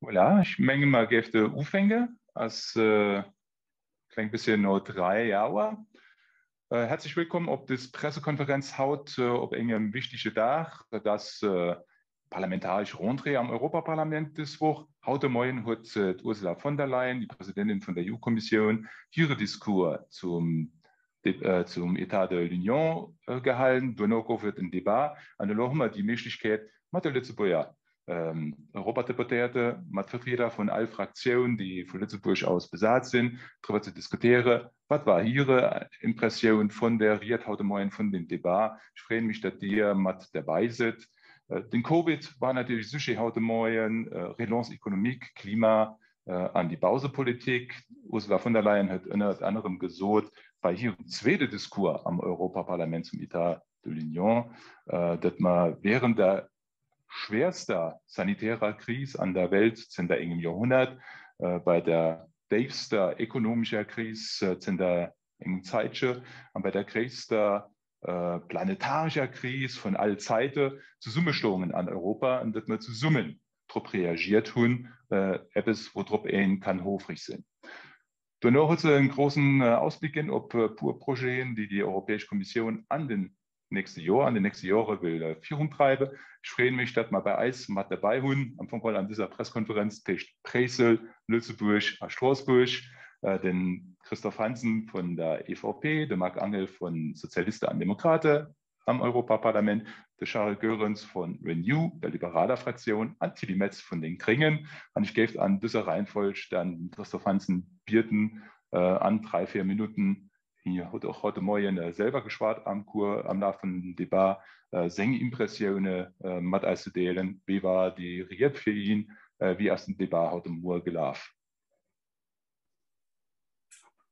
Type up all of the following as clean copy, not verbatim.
Voilà, ech menge mer géifte ufänken. Ass e kleng bësschen no 3 Auer. Herzlich willkommen op des Pressekonferenz haut op engem wichtege Dag, et ass parlamentaresch Rentrée am Europaparlament dës Woch. Haut de Moien huet d'Ursula von der Leyen, déi Presidentin vun der EU-Kommissioun, hire Discours zum zum État de l'Union gehalen. Duerno gouf et en Debat an elo hu mer déi Méiglechkeet, mat de Lëtzebuerger Europadeputéierte, mat Vertrieder vun all Fraktioun, déi vu Lëtzebuerg aus besat sinn, driwwer ze diskutiere, Wat war hire Impressioun vun der Ried haut de Moien, vun dem Debat? Ech freeën mech, datt Dir mat derbäi sidd. Den Covid war natierlech Sujet haut de Moien, Relance économique, Klima an déi Bausepolitik. Ursula von der Leyen huet ënnert anerem gesot bei hirem zweete Discours am Europaparlament zum État de l'Union, datt mer während der schwerster sanitärer Kris an der Welt zënter engem Joerhonnert, bei der déifster ekonomescher Kris zënter engem Zäitche an bei der gréisster planetarescher Kris vun all Zäite zesummestoungen an Europa an datt mer zesummen drop reagiert hunn, eppes woudrop ee kann houfreg sinn. Duerno huet se e groussen Ausbléck ginn op e puer Projeten, déi déi Europäesch Kommissioun an den nächste Joer, an den nächste Jore wëll viruntreiwen. Ech freeën mech, datt mer bei eis mat derbäi hunn, am Fong geholl an dëser Presskonferenz téscht Bréissel, Lëtzebuerg a Stroossbuerg, de Christophe Hansen vun der EVP, de Marc Angel vu Sozialiste an Demokrate am Europaparlament, de Charles Goerens vu Renew, der liberaler Fraktioun, an d'Tilly Metz vun den Gréngen. An ech géif an dëser Reihenfolg dann den Christophe Hansen bieden, an 3, 4 Minutten Hien huet och haut de Moien selwer geschwat am Cours, am Laf vun dem Debat, seng Impressioune mat eis ze deelen. Wéi war déi Ried fir hien? Wéi ass den Debat haut de Muer gelaf?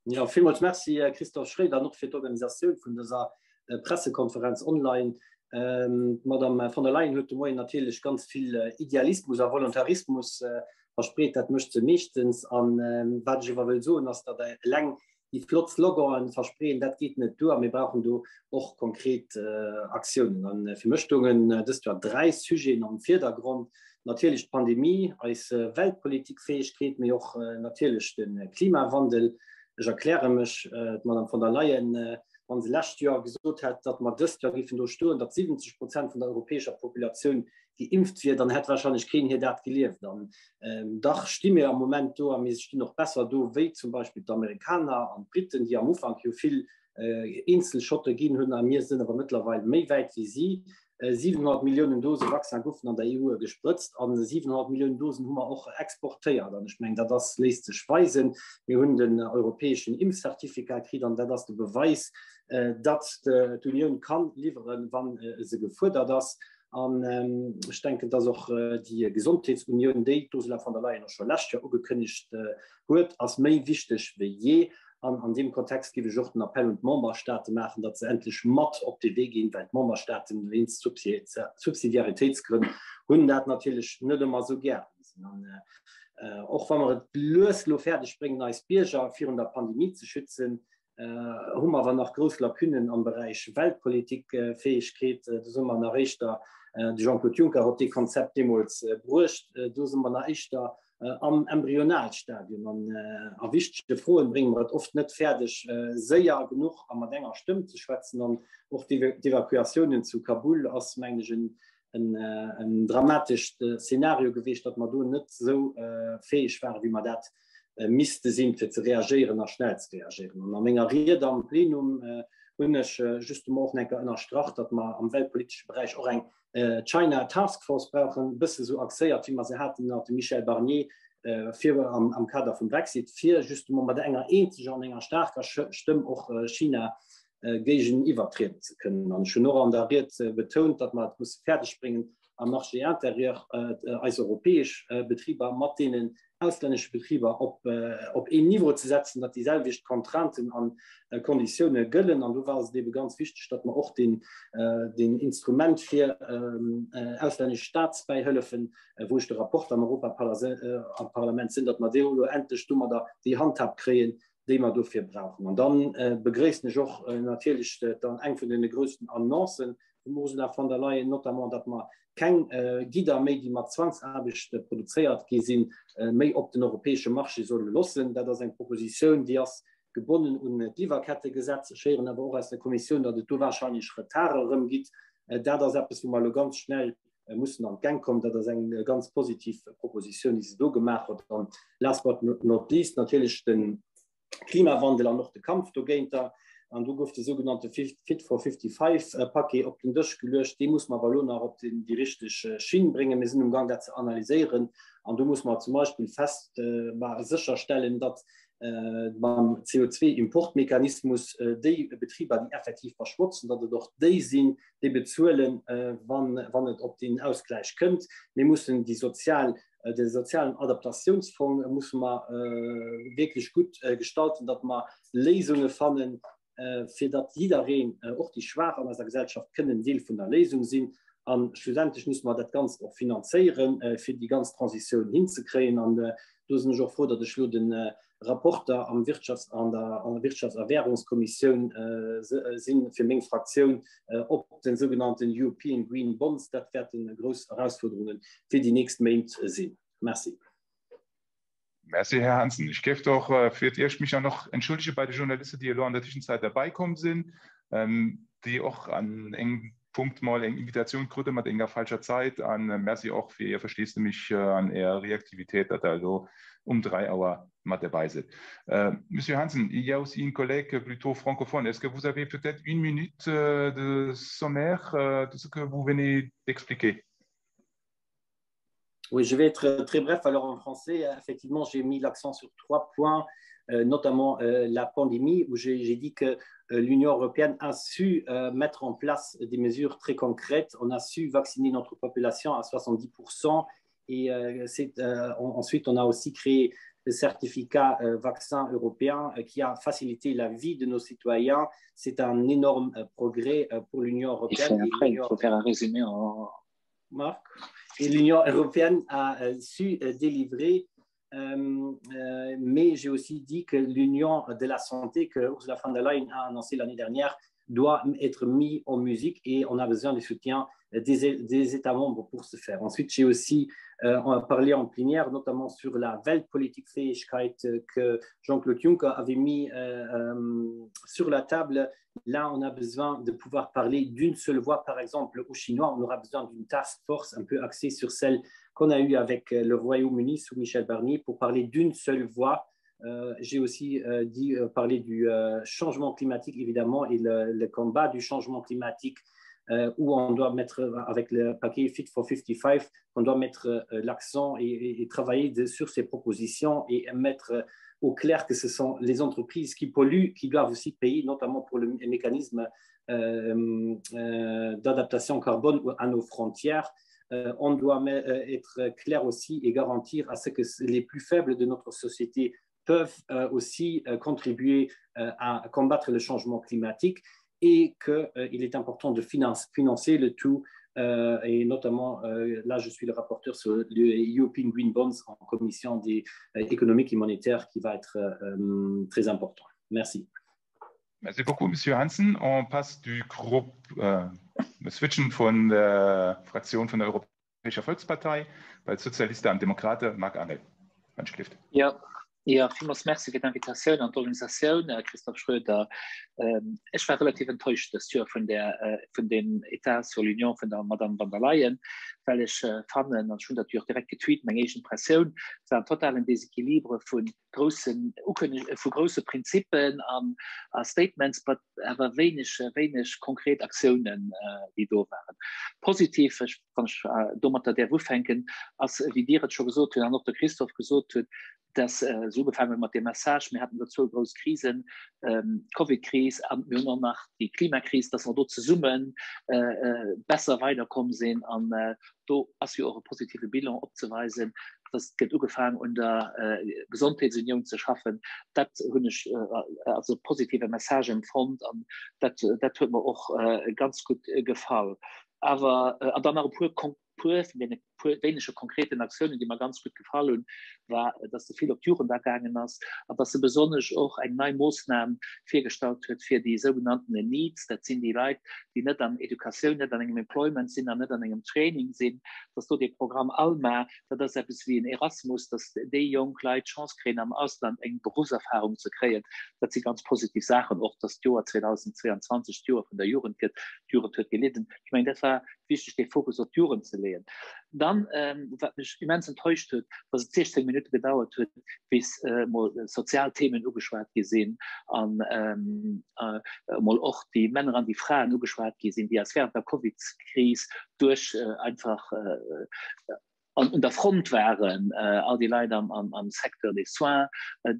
Jo, villmools Merci Christophe Schroeder an och fir d'Organisatioun vun dëser Pressekonferenz online. D'Madame von der Leyen huet de Moien natierlech ganz vill Idealismus a Volontarismus verspreet. Dat mécht se meeschtens. An wat ech awer wëll soen, ass, datt eleng déi flott Sloganen verspreeën, dat geet net duer a mir brauchen do och konkret Aktiounen. An fir mech stoungen dëst Joer 3 Sujeten am Virdergrond, natierlech d'Pandemie, eis Weltpolitikfäegkeet, mee och natierlech de Klimawandel. Ech erkläre mech, d'Madame von der Leyen, wa se lescht Joer gesot hätt, datt mer dëst Joer géifen do stoen, datt 70 Prozent vun der europäescher Populatioun geimpft wier, dann hätt wahrscheinlech keen hir dat gelieft. An dach sti mir am Moment do a mir stinn och besser do wéi zum Beispill d'Amerikaner an d'Briten, déi am Ufank jo vill Eenzelschotte ginn hunn a mir sinn awer mëttlerweil méi wäit wéi si. 700 Milliounen Dose Vaccin goufen an der EU gesprëtzt an 700 Milliounen Dosen hu mer och exportéiert. An ech mengen, dat ass, léisst sech weisen. Mir hunn den europäeschen Impfcertificat kritt an dat ass de Beweis, datt d'Unioun ka liwweren, wa se gefuerdert ass. An ech denken, dass och déi Gesondheetsunioun, déi d'Ursula von der Leyen och scho lescht Joer ugekënnegt huet, ass méi wichteg wéi jee. An an deem Kontext géif ech och den Appell un d'Memberstate maachen, datt se endlech mat op dee Wee ginn, well d'Memberstaaten wéinst Subsidiaritéitsgrënn hunn dat natierlech net ëmmer esou gär. An och wa mer et lues elo fäerdeg bréngen, eis Bierger virun der Pandemie ze schützen, hu mer awer nach grouss Lacunnen am Beräich Weltpolitikfäegkeet. Do si mer nach éischter, de Jean-Claude Juncker huet dee Konzept deemools bruecht, do si mer nach éischter am Embryonalstadium. An a wichtege Froen brénge mer et oft net fäerdeg, séier genuch a mat enger Stëmm ze schwätzen. An och d'Evakuatiounen zu Kabul ass, mengen ech, en dramatescht Szenario gewiescht, datt mer do net esou fäeg waren, wéi mer dat misste sinn, fir ze reagéieren a schnell ze reagéieren. An a menger Ried am Plenum hunn ech justement och nach eng Kéier ënnerstrach, datt mer am weltpolitesche Beräich och eng China Task Force brauchen, e bësse sou axéiert, wéi mer se haten ënner dem Michel Barnier fir am Kader vum Brexit, fir justement mat enger eenzeger an enger staarker Stëmm och China géigeniwwer trieden ze kënnen. An ech hunn och an der Ried betount, datt mer et musse fäerdegbréngen, am Marché intérieur eis europäesch Betriber mat deenen auslännesche Betriber op op een Niveau ze setzen, datt déi selwecht Contrainten an Konditioune gëllen. An do war et ebe ganz wichteg, datt mer och deen deen Instrument fir auslännesch Staatsbäihëllefen, wou ech de Rapporter am Europaparlament sinn, datt mer dee elo endlech domadder déi Handhab kréien, déi mer dofir brauchen. An da begréissen ech och natierlech dann eng vun deene groussten Annoncen. Vum Ursula von der Leyen, notamment datt mer keng Gidder méi, déi mat Zwangsaarbecht produzéiert gi sinn, méi op den europäesche Marché solle loossen. Dat ass eng Propositioun, déi ass gebonnen un d'Liwwerkettegesetz. Ech héieren awer och aus der Kommissioun, datt et do wahrscheinlech Retarde erëm gitt. Dat ass eppes, wou mer elo ganz schnell mussen an d'Gäng kommen. Dat ass eng ganz positiv Propositioun, déi se do gemaach huet. An last but not least natierlech de Klimawandel an och de Kampf dogéinter. An do gouf de sougenannte Fit for 55 Paquet op den Dësch geluecht. Dee muss mer awer elo nach op déi richteg Schinn bréngen. Mir sinn um Gang dat ze analyséieren. An do muss mer zum Beispill fest sécherstellen, datt mam CO2-Importmechanismus déi Betriber, déi effektiv verschmotzen, datt et och déi sinn, déi bezuelen, wann et op den Ausgläich kënnt. Mir mussen déi sozial De sozialen Adaptatiounsfong musse mer wierklech gutt gestalten, datt mer Léisunge fannen, fir datt jiddereen, och déi Schwaach an eiser Gesellschaft, kënnen Deel vun der Léisung sinn. A schlussendlech musse mer dat Ganzt och finanzéieren, fir déi ganz Transitioun hinzekréien. An do sinn ech och frou, datt ech elo de Rapporter am Wirtschafts an der an der Wirtschafts a Währungskommissioun sinn fir meng Fraktioun op den sougenannten European Green Bonds. Dat wäerten grouss Erausfuerderungen fir déi nächst Méint sinn. Merci. Merci, Här Hansen. Ech géif doch fir d'Éischt mech nach entschëllege bei de Journalisten, déi elo an der Tëschenzäit derbäikomm sinn, déi och an engem Punkt mol eng Invitatioun krute mat enger falscher Zait. An Merci och fir Är Versteesdemech an Är Reaktivitéit, datt Der elo um 3 Auer mat derbei sidd. Monsieur Hansen, il y a aussi une collègue plutôt francophone. Est-ce que vous avez peut-être une minute de sommaire de ce que vous venez d'expliquer? Oui, je vais être très bref. Alors en français, effectivement, j'ai mis l'accent sur trois points, euh, notamment euh, la pandémie, où j'ai dit que euh, l'Union européenne a su euh, mettre en place des mesures très concrètes. On a su vacciner notre population à 70%. Et euh, euh, on, ensuite, on a aussi créé le certificat euh, vaccin européen euh, qui a facilité la vie de nos citoyens. C'est un énorme euh, progrès euh, pour l'Union européenne. Après, il faut faire un résumé en, Marc et l'Union européenne a euh, su euh, délivrer euh, euh, mais j'ai aussi dit que l'Union de la santé que Ursula von der Leyen a annoncé l'année dernière doit être mis en musique et on a besoin du soutien des, des États membres pour ce faire. Ensuite, j'ai aussi euh, parlé en plénière, notamment sur la Weltpolitikfähigkeit que Jean-Claude Juncker avait mis euh, euh, sur la table. Là, on a besoin de pouvoir parler d'une seule voix, par exemple, aux Chinois. On aura besoin d'une task force un peu axée sur celle qu'on a eue avec euh, le Royaume-Uni sous Michel Barnier pour parler d'une seule voix. Euh, j'ai aussi euh, dit euh, parler du euh, changement climatique, évidemment, et le, le combat du changement climatique euh, où on doit mettre, avec le paquet Fit for 55, on doit mettre euh, l'accent et, et, et travailler de, sur ces propositions et mettre euh, au clair que ce sont les entreprises qui polluent qui doivent aussi payer, notamment pour le mécanisme euh, euh, d'adaptation carbone à nos frontières. Euh, on doit euh, être clair aussi et garantir à ce que les plus faibles de notre société peuvent euh, aussi euh, contribuer euh, à combattre le changement climatique et qu'il euh, est important de finance, financer le tout euh, et notamment euh, là je suis le rapporteur sur le European Green Bonds en commission des euh, économiques et monétaires qui va être euh, très important. Merci. Merci beaucoup, Monsieur Hansen. On passe du groupe euh, switchen von der Fraktion von der Europäischer Volkspartei bei Sozialisten und Demokraten Marc Angel. Ja, Ja, villmools Merci fir d'Invitatioun an d'Organisatioun, Christophe Schroeder. Ech war relativ enttäuscht dëst Joer vun der, vun dem État sur l'Union vun der Madame von der Leyen, well ech fannen, an ech hunn dat jo och direkt getweet, meng eegen Impressioun, et war en totalen Déséquilibre vu groussen Ukënneg, vu grousse Prinzippen an a Statements, but awer wéineg, wéineg konkret Aktiounen, déi do waren. Positiv, ech, wann ech domatter däerf ufänken, ass, wéi Dir et scho gesot hutt an och de Christophe gesot huet, dass se ugefaangen hunn mat deem Message, mir haten do zwou grouss Krisen, d'Covidkris an mir hunn och nach déi Klimakris, dass mer do zesumme besser weiderkomm sinn. An do ass jo och e positive Bilan opzeweisen, dass et gëtt ugefaangen un der Gesondheetsunioun ze schaffen. Dat hunn ech als e positive Message empfonnt an dat, dat huet mer och ganz gutt gefall. Awer, an dann nach e puer. puer vun deene puer wéinege konkreten Aktiounen, déi mer ganz gutt gefall hunn, war, dass se vill op d'Jugend agaangen ass an dass se besonnesch och eng nei Moossnam virgestallt huet fir déi sougenannten NEETs, dat sinn déi Leit, déi net an Educatioun, net an engem Employment sinn an net an engem Training sinn, dass do dee Programm ALMA, dat ass eppes wéi en Erasmus, dass déi jonk Leit d'Chance kréien, am Ausland eng Beruffserfahrung ze kréien. Dat si ganz positiv Saachen, och dass d'Joer 2022 d'Joer vun der Jugend gëtt. D'Jugend huet gelidden. Ech mengen, dat war wichteg, dee Fokus op d'Jugend ze leeën. Dann, wat mech immens enttäuscht huet, dass et 16 Minutte gedauert huet, bis emol sozial Themen ugeschwat gi sinn an emol och déi Männer an déi Fraen ugeschwat gi sinn, déi eis während der Covidskris duerch einfach an un der Front waren, all déi Leit am, am, am Secteur des soins,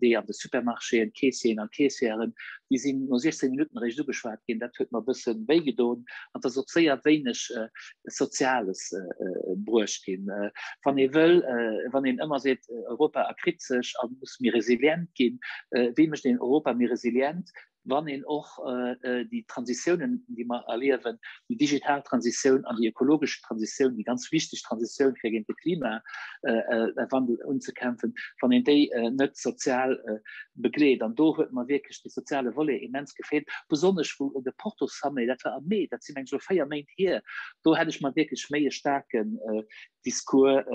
déi an de Supermarchéen, d'Caissieren an d'Caissièren, déi sinn no 16 Minutten eréischt ugeschwat ginn. Dat huet mer e bësse wéi gedoen an et ass och séier wéineg Soziales bruecht ginn. Wann ee wëll, wann een ëmmer seet, Europa erkritt sech a muss méi resilient ginn, wéi mécht een Europa méi resilient? wann een och déi Transitiounen, déi mer erliewen, déi digital Transitioun an déi ökologesch Transitioun, déi ganz wichteg Transitioun fir géint de Klimawandel unzekämpfen, wann een déi net sozial begleet. An do huet mer wierklech de soziale Volet immens gefeelt, besonnesch wou de Porto Sommet, dat war am Mee, dat si meng ech elo 4 Méint hier, do hätt ech mer wierklech méi e staarken Discours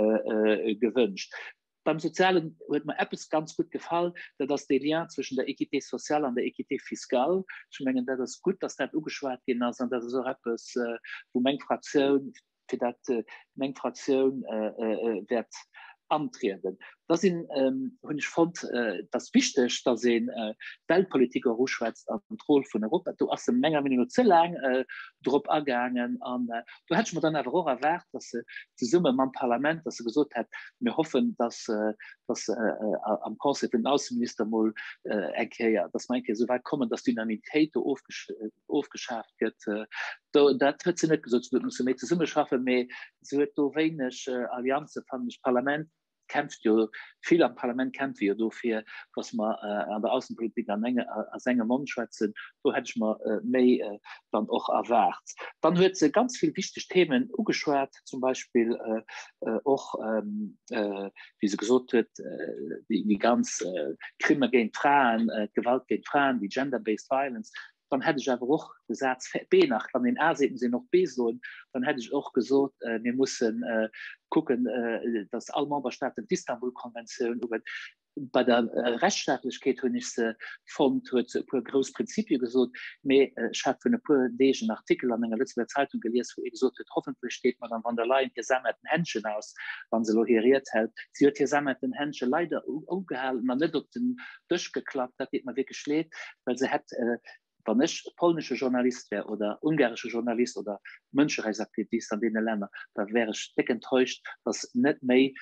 gewënscht. Beim Sozialen huet mer eppes ganz gutt gefall, dat ass dee Lien zwëschen der Équité sociale an der Équité fiscale. Ech mengen, dat ass gutt, dass dat ugeschwat ginn ass an dat ass och eppes, wou meng Fraktioun, fir dat meng Fraktioun wäert antrieden. Da sinn, hunn ech fonnt, et ass wichteg, dass een d'Weltpolitik och uschwätzt an d'Roll vun Europa. Do ass se menger Meenung no ze laang drop agaangen an Do hätt ech mer dann awer och erwaart, dass se zesumme mam Parlament, dass se gesot hätt, mir hoffen, dass, dass am Conseil vun den Ausseminister mol eng Kéier, dass mer eng Kéier esou wäit kommen, dass d'Unanimitéit do ofgeschaaft gëtt. Do, dat huet se net gesot. Se huet, mir musse méi zesummeschaffen, mee se huet do wéineg Allianze, fannen ech. D'Parlament kämpft jo, vill am Parlament kämpfe jo dofir, dass mer an der Aussenpolitik an enge, aus engem Mond schwätzen. Do hätt ech mer méi dann och erwaart. Dann huet se ganz vill wichteg Themen ugeschwat, zum Beispill och, wéi se gesot huet, déi ganz Crime géint d'Fraen, d'Gewalt géint d'Fraen, déi gender-based violence. Dann hätt ech awer och de Saz B nach, wann een A seet, muss een och B soen, dann hätt ech och gesot, mir mussen kucken, datt all Memberstaaten d'Istanbul-Konventioun uwent. Bei der Rechtsstaatlechkeet hunn ech se fonnt, huet se e puer grouss Prinzipie gesot, mee ech hat vun e puer Deeg en Artikel an enger Lëtzebuerger Zeitung gelies, wou ee gesot huet, hoffentlech deet d'Madame von der Leyen hir sammetten Händchen aus, wa se elo hir Ried hält. Si huet hir sammetten Händche leider ugehalen an net op den Dësch geklappt. Dat deet mer wierklech leed, well se hätt, wann ech polnesche Journalist wär oder ungaresche Journalist oder Mënscherechtsaktivist an deene Länner, da wär ech déck enttäuscht, datt net méi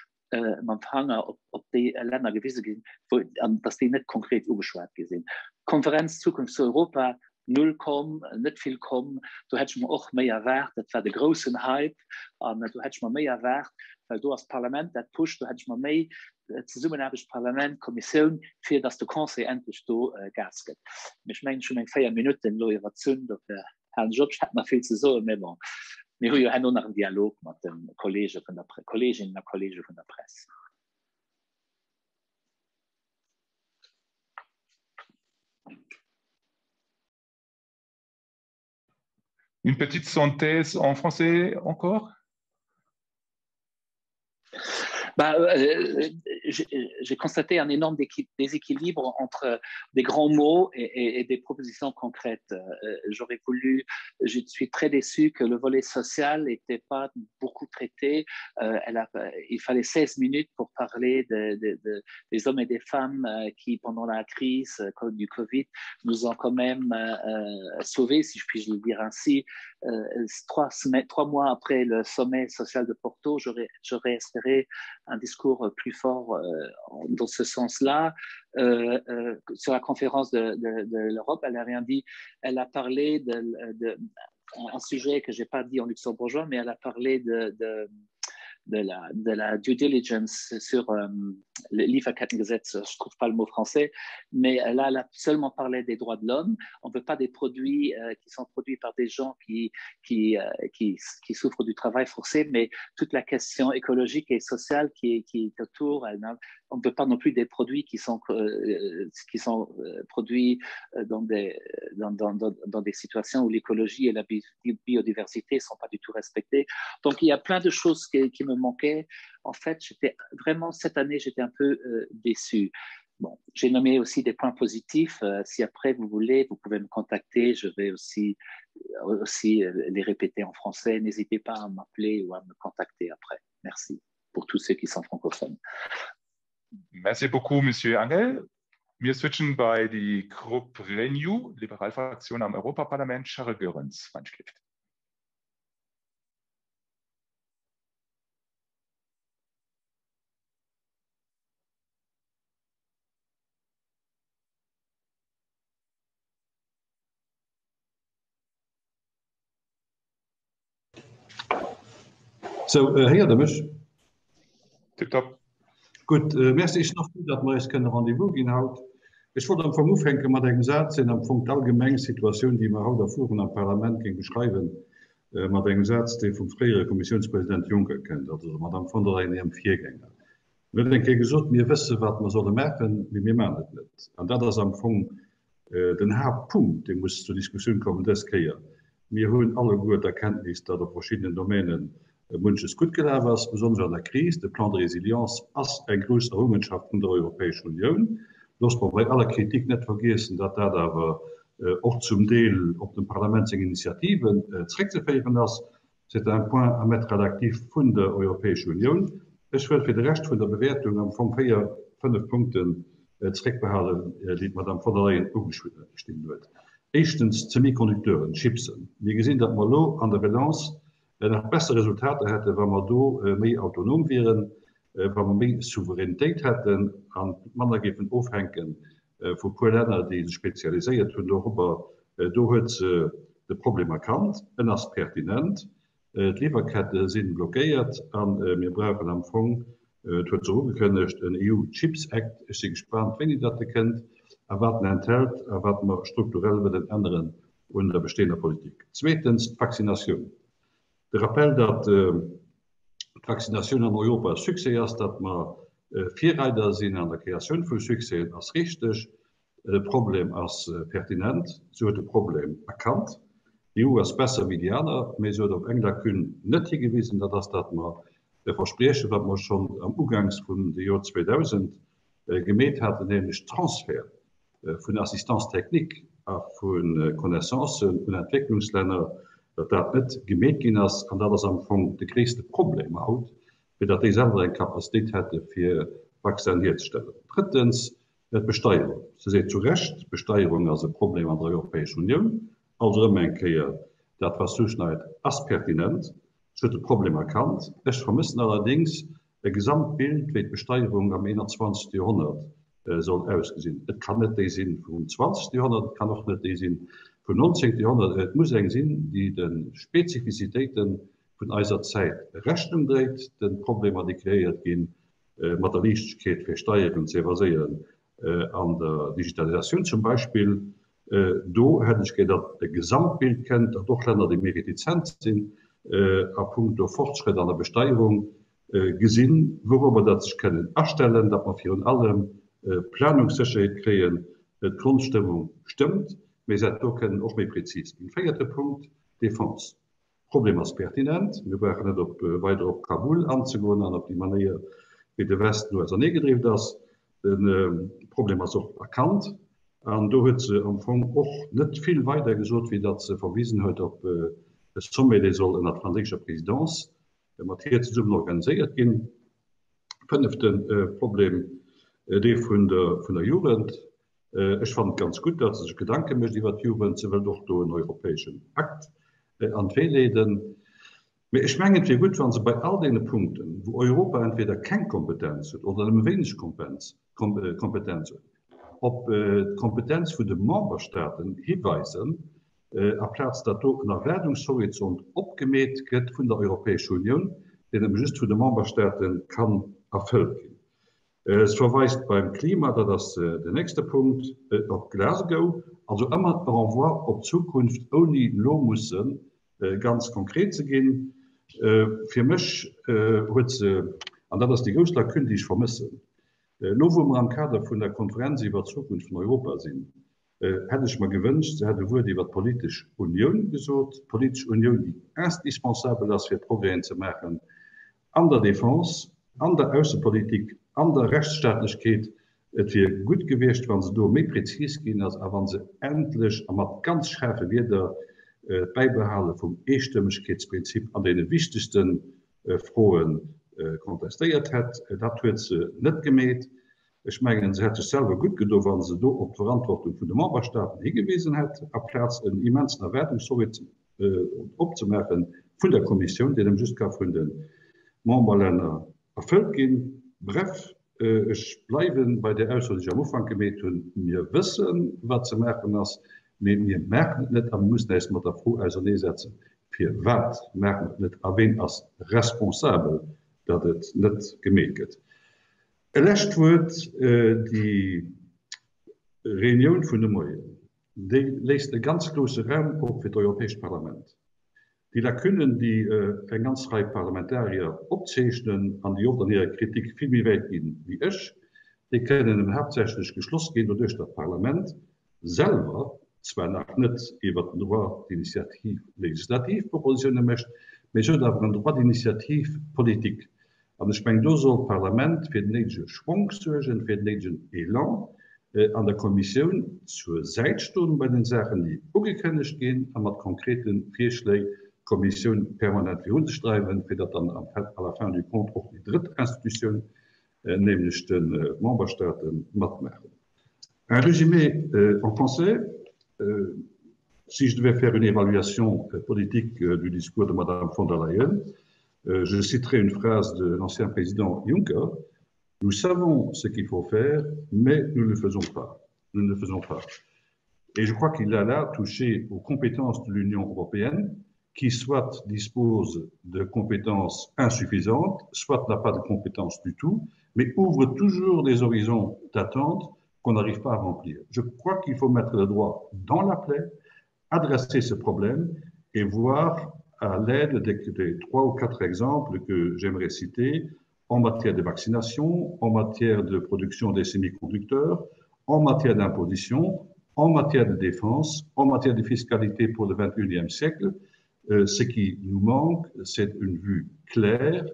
mam Fanger op, op déi Länner gewise ginn, wou, an datt déi net konkret ugeschwat gi sinn. D'Konferenz Zukunft zu Europa, null komm, net vill komm. Do hätt ech mer och méi erwaart. Dat war de groussen Hype an do hätt ech mer méi erwaart, well do ass d'Parlament dat pusht. Do hätt ech mer méi Zesummenaarbecht Parlament, Kommissioun, fir datt de Conseil endlech do Gas gëtt. Mee ech mengen, ech hu meng 4 Minutten elo iwwerzunn, dofir halen ech op. Ech hätt nach vill ze soen, mee bon, mir hu jo herno nach en Dialog mat de Kollege vun der, Kolleeginnen a Kollege vun der Press. Une petite synthèse en français encore? Bah, euh, j'ai constaté un énorme déséquilibre entre des grands mots et, et, et des propositions concrètes. Euh, j'aurais voulu, je suis très déçu que le volet social n'était pas beaucoup traité. Euh, elle a, il fallait 16 minutes pour parler de, de, de, des hommes et des femmes euh, qui, pendant la crise euh, du Covid, nous ont quand même euh, sauvés, si je puis le dire ainsi. Euh, trois, semaines, trois mois après le sommet social de Porto, j'aurais espéré un discours plus fort euh, dans ce sens-là. Euh, euh, sur la conférence de, de, de l'Europe, elle n'a rien dit. Elle a parlé de, de un sujet que je n'ai pas dit en luxembourgeois, mais elle a parlé de, de. de la, de la due diligence sur euh, le Lieferkettengesetz, je trouve pas le mot français, mais là, elle a seulement parlé des droits de l'homme. On veut pas des produits euh, qui sont produits par des gens qui, qui, euh, qui, qui souffrent du travail forcé, mais toute la question écologique et sociale qui, qui est autour, elle, on ne veut pas non plus des produits qui sont, euh, qui sont euh, produits euh, dans des, dans, dans, dans, dans des situations où l'écologie et la biodiversité ne sont pas du tout respectées. Donc il y a plein de choses qui, qui me manquaient. En fait, j'étais vraiment cette année, j'étais un peu euh, déçu. Bon, j'ai nommé aussi des points positifs. Euh, si après vous voulez, vous pouvez me contacter. Je vais aussi, euh, aussi euh, les répéter en français. N'hésitez pas à m'appeler ou à me contacter après. Merci pour tous ceux qui sont francophones. Merci beaucoup, Monsieur Angel. Mir switchen bei déi Grupp Renew, liberal Fraktioun am Europaparlament, Charles Goerens, Weinschlift. Sou, héiert Der mech? Tiptop. Gutt, merci. Ech sinn och frou, datt mer eis kënne Rendez-vous ginn haut. Ech wollt am Fong ufänke mat engem Saz, deen am Fong d'allgemeng Situatioun, déi mer haut erfueren am Parlament, géing beschreiwen, mat engem Saz, dee vum fréiere Kommissiounspresident Juncker kënnt, also der Madamm von der Leyen hirem Virgänger. En huet eng Kéier gesot, Mir wësse wat mer solle maachen, mee mir maachen et net. An dat ass am Fong den Haaptpunkt, dee muss zur Diskussioun kommen dës Kéier. Mir hunn alleguer d'Erkenntnis, datt op verschiddenen Domäne munches gutt gelaf ass, besonnesch an der Kris. De Plan de résilience ass eng grouss Errungenschaft vun der Europäescher Unioun. Loosst mer bei aller Kritik net vergiessen, datt dat awer och zum Deel op dem Parlament seng Initiativen zréckzeféieren ass. C'est un point à mettre à l'actif vun der Europäescher Unioun. Ech wëll fir de Rescht vun der Bewäertung am Fong véier, fënnef Punkten zréckbehalen, déi d'Madame von der Leyen ugeschnidden huet. Éischtens, d'Semi-Conducteuren, d'Chipsen. Mir gesinn, datt mer elo an der Relance nach besser Resultater hätten, wa mer do méi autonom wieren, wa mer méi Souveränitéit hätten a manner géifen ofhänke vu puer Länner, déi sech spezialiséiert hunn dorobber. Do huet se de Problem erkannt, en ass pertinent, d'Liwwerkette si blockéiert a mir brauchen am Fong, et huet se och ugekënnegt, en EU Chips Act. Ech si gespaant, wéini datt e kënnt a wat en enthält a wat mer strukturell wëllen änneren un der bestehender Politik. Zweetens, d'Vaccinatioun. De Rappel, datt d'Vaccinatioun an Europa e Succès ass, datt mer Virreider sinn an der Kreatioun vu Succèsen, ass richteg. De Problem ass pertinent. Se huet de Problem erkannt. D'EU ass besser wéi déi aner, mee se huet op eng Lacune net higewisen, dat ass, datt mer e Versprieche, wat mer schonn am Uganks vum de Joer 2000 gemeet haten, nämlech Transfert vun Assistance technique a vu Connaissancen un Entwécklungslänner, datt dat net gemeet ginn ass. An dat ass am Fong de gréisste Problem haut, fir datt déi selwer eng Capacitéit hätte fir Vaccinen hierzestellen. Drëttens, d'Besteierung. Se seet zu Recht, d'Besteierung ass e Problem an der Europäescher Unioun. Also erëm eng Kéier, dat wat s'uschneit, ass pertinent. Se huet de Problem erkannt. Ech vermëssen allerdéngs e Gesamtbild, wéi d'Besteierung am 21. Joerhonnert soll ausgesinn. Et kann net déi si vum 20. Joerhonnert, et kann och net déi si vum 19. Joerhonnert. Et muss eng sinn, déi de Spezifizitéite vun eiser Zäit Rechnung dréit, de Problemer, déi kreéiert gi mat der Liichtegkeet, fir Steieren ze evaséieren an der Digitalisatioun zum Beispill. Do hätt ech gär, datt e Gesamtbild kënnt, datt och Länner, déi méi retizent sinn a puncto Fortschrëtt an der Besteierung, gesinn, wourobber datt sech kënnen astellen, datt mer virun allem Planungssécherheet kréien, d'Grondstëmmung stëmmt, mee se hätt do kënnen och méi prezis ginn. Véierte Punkt, Défense. Problem ass pertinent. Mir brauchen net op weider op Kabul anzegoen an op déi Manéier, wéi de Westen do auserneegedrift ass. De Problem ass och erkannt an do huet se am Fong och net vill weider gesot, wéi datt se verwisen huet op e Sommet, dee soll ënner franséischer Présidence mat hir zesummen organiséiert ginn. Fënnefte Problem, dee vun der Jugend. Ech fannen et ganz gutt, datt se sech Gedanke mécht iwwert d'Jugend. Se wëllt och do en europäeschen Akt an d'Wee leeden. Mee ech mengen, et wier gutt, wa se bei all deene Punkten, wou Europa entweder keng Kompetenz huet oder nëmme wéineg Kompetenz huet, op d'Kompetenz vun de Memberstaaten hiweisen, aplaz datt do en Erwaardungshorizont opgemeet gëtt vun der Europäescher Unioun. deen nëmme just vun de Memberstaate kann erfëllt ginn. Se verweist beim Klima, dat ass den nächste Punkt, op Glasgow, also ëmmer e Renvoi op d'Zukunft, ouni elo musse ganz konkret ze ginn. Fir mech huet se, an dat ass déi grouss Lacune, déi ech vermëssen, elo wou mer am Kader vun der Konferenz iwwert d'Zukunft vun Europa sinn, hätt ech mer gewënscht, se hätt e Wuert iwwert d'politesch Unioun gesot, d'politesch Unioun, déi indispensabel ass, fir Progrèsen ze maachen an der Défense, an der Aussepolitik, an der Rechtsstaatlechkeet. Et wier gutt gewiescht, wa se do méi prezis ginn ass a wa se endlech a mat ganz schaarfe Wierder d'Bäibehale vum Eestëmmegkeetsprinzip an deene wichtegste Froe contestéiert hätt. Dat huet se net gemeet. Ech mengen, se hätt sech selwer gutt gedo, wa se do op d'Verantwortung vun de Memberstaaten higewisen hätt, aplaz en immensen Erwaardungshorizont opzemaache vun der Kommissioun, deen just ka vun de Memberlänner erfëllt ginn. Bref, ech bleiwe bei där Ausso, déi ech am Ufank gemeet hunn, Mir wëssen, wat ze maachen ass, mee mir maachen et net a mir mussen äis mat der Fro auserneesetzen, Firwat maache mer et net a ween ass responsabel, datt et net gemeet gëtt? E lescht Wuert, Déi Reunioun vun de Moien, déi léisst e ganz grousse Raum op fir d'Europäescht Parlament. Déi Lacunnen, déi eng ganz Rei Parlamentarier opzeechnen an déi oft an hirer Kritik vill méi wäit ginn wéi ech, déi kënnen nëmmen haaptsächlech geschloss ginn doduerch, datt d'Parlament selwer zwar nach net iwwert den Droit d'initiative législative Propositione mécht, mee se huet awer en Droit d'initiative politique. An ech mengen, do soll d'Parlament fir den néidege Schwonk suergen, fir den néidegen Elan an der Kommissioun zur Säit stoen bei den Saachen, déi ugekënnegt ginn, a mat konkrete Virschléi d'Kommissioun permanent virun sech dreiwen, fir datt dann à la fin du compte och déi drëtt Institutioun, nämlech d'Memberstaaten, matmaachen. Un résumé en français, Si je devais faire une évaluation politique du discours de Madame von der Leyen, Euh, je citerai une phrase de l'ancien président Juncker. Nous savons ce qu'il faut faire, mais nous ne le faisons pas. Nous ne le faisons pas. Et je crois qu'il a là touché aux compétences de l'Union européenne, qui soit dispose de compétences insuffisantes, soit n'a pas de compétences du tout, mais ouvre toujours des horizons d'attente qu'on n'arrive pas à remplir. Je crois qu'il faut mettre le droit dans la plaie, adresser ce problème et voir à l'aide des, des trois ou quatre exemples que j'aimerais citer en matière de vaccination, en matière de production des semi-conducteurs, en matière d'imposition, en matière de défense, en matière de fiscalité pour le 21e siècle. Euh, ce qui nous manque, c'est une vue claire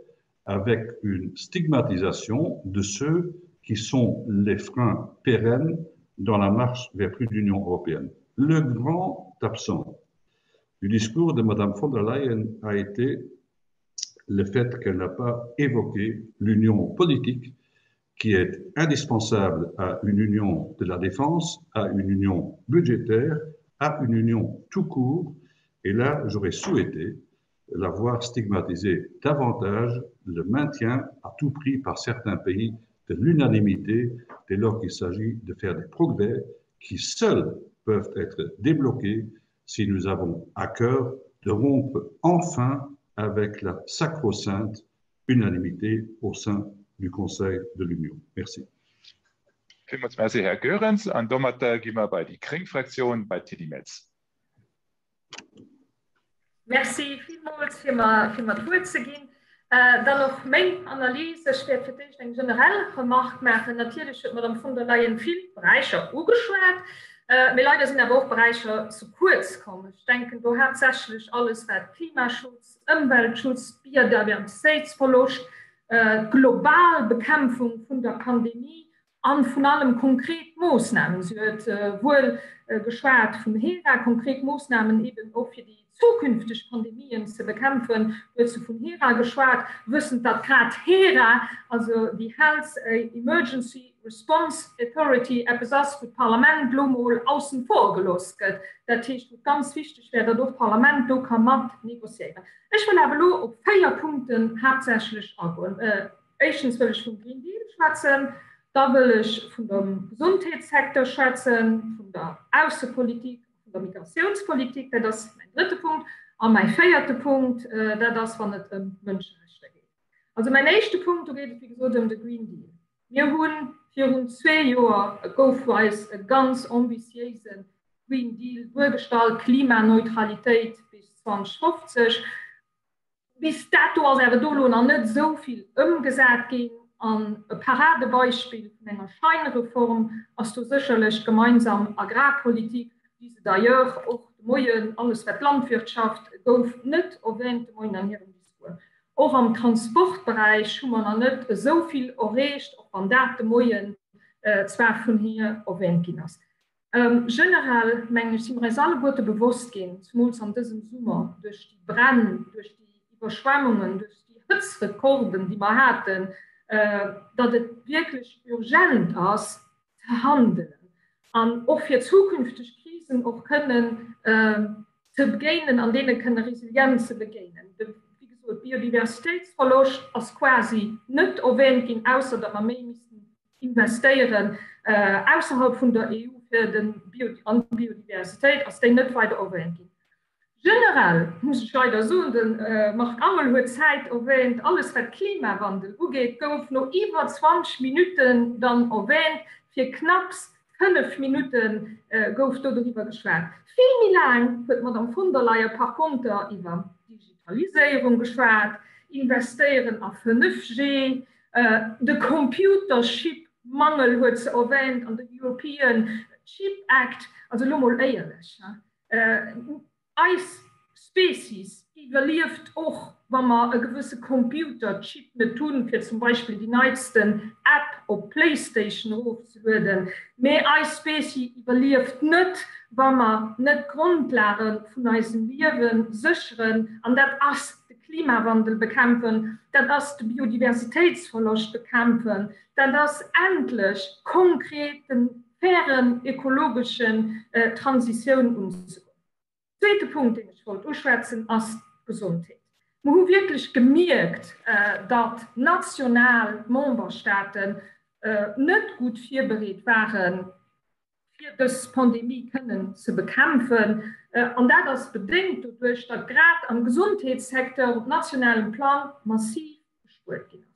avec une stigmatisation de ceux qui sont les freins pérennes dans la marche vers plus d'Union européenne. Le grand absent du discours de Madame von der Leyen a été le fait qu'elle n'a pas évoqué l'union politique qui est indispensable à une union de la défense, à une union budgétaire, à une union tout court. Et là, j'aurais souhaité l'avoir stigmatisé davantage le maintien à tout prix par certains pays de l'unanimité dès lors qu'il s'agit de faire des progrès qui seuls peuvent être débloqués si nous avons à cœur de rompre enfin avec la sacro-sainte unanimité au sein du Conseil de l'Union. Merci. Villmools Merci, Här Goerens. An domatter gi mer bei déi gréng Fraktioun, bei d'Tilly Metz. Merci villmools fir mer, fir mer d'Wuert ze ginn. Äh, dann och meng Analys. Ech wäert fir d'éischt eng generell Remarque maachen. Natierlech huet d'Madame von der Leyen vill Beräicher ugeschwat, äh, mee leider sinn awer och Beräicher ze kuerz komm. Ech denken do haaptsächlech alles wat Klimaschutz, Ëmweltschutz, Biodiversitéitsverloscht, äh, d'global Bekämpfung vun der Pandemie An vun allem konkret Moossnamen. Si huet wuel geschwat vum HERA, konkret Moossnamen eben och fir déi zukünfteg Pandemien ze bekämpfen, huet se vun HERA geschwat, wëssend datt grad HERA, also déi Health Emergency Response Authority, eppes ass, wou d'Parlament elo mol aussen vor gelooss gëtt. Dat heescht, wou et ganz wichteg wär, datt och d'Parlament do ka mat négociéieren. Ech wëll awer elo op 4 Punkten haaptsächlech agoen. Éischtens wëll ech vum Green Deal schwätzen, da wëll ech vun dem Gesondheetssecteur schwätzen, vun der Aussepolitik a vun der Migratiounspolitik, dat ass mäin drëtte Punkt. A mäi véierte Punkt, dat ass, wann et ëm d'Mënscherechter geet. Also mäin éischte Punkt, do geet et wéi gesot ëm de Green Deal. Mir hu virun zwee Joer, gouf eis e ganz ambitiéise Green Deal duergestallt, Klimaneutralitéit bis 2050. Bis dato ass awer do elo nach net esou vill ëmgesat ginn. An e Paradebeispill vun enger Scheinreform ass do sécherlech d'gemeinsam Agrarpolitik, déi se d'ailleurs och de Moien, alles wat Landwirtschaft gouf net erwähnt de Moien an hirem Discours. Och am Transportberäich hu mer nach net esou vill erreecht, och wann dat de Moien zwar vun hir erwähnt ginn ass. Generell, mengen ech, si mer eis alleguerte bewosst ginn, zumools an dësem Summer, duerch déi Bränn, duerch déi Iwwerschwemmungen, duerch déi Hëtzrekorden, déi mer haten, datt et wierklech urgent ass, ze handelen an och fir zukünfteg Krisen och kënnen ze begéinen an deene kënne resilient ze begéinen. De, wéi gesot, Biodiversitéitsverloscht ass quasi net erwähnt ginn, ausser datt mer méi missten investéieren ausserhalb vun der EU fir den Bio an d'Biodiversitéit, ass déi net weider erwähnt ginn. Generell muss ech leider soen, de Marc Angel huet d'Zäit erwähnt, alles wat Klimawandel ugeet, gouf no iwwer 20 Minutten dann erwähnt, fir knapps 5 Minutte gouf do doriwwer geschwat. Vill méi laang huet d'Madame von der Leyen par konter iwwer Digitaliséierung geschwat, Investéieren a 5G, De Computerchip-Mangel huet se erwähnt an de European Chip Act. Also elo mol éierlech, eis Species iwwerlieft och, wa mer e gewësse Computerchip net hunn, fir zum Beispill déi neitsten App op d'Playstation erofzelueden. Mee eis Species iwwerlieft net, wa mer net d'Grondlage vun eisem Liewe sécheren, an dat ass de Klimawandel bekämpfen, dat ass de Biodiversitéitsverloscht bekämpfen, dat ass endlech konkret de fairen ökologeschen Transitioun unzegoen. Zweete Punkt, deen ech wollt uschwätzen, ass d'Gesondheet. Mer hu wierklech gemierkt, datt national Memberstaaten net gutt virbereet waren, fir dës Pandemie kënnen ze bekämpfen. An dat ass bedéngt doduerch, datt grad am Gesondheetssecteur op nationalem Plang massiv gespuert ginn ass.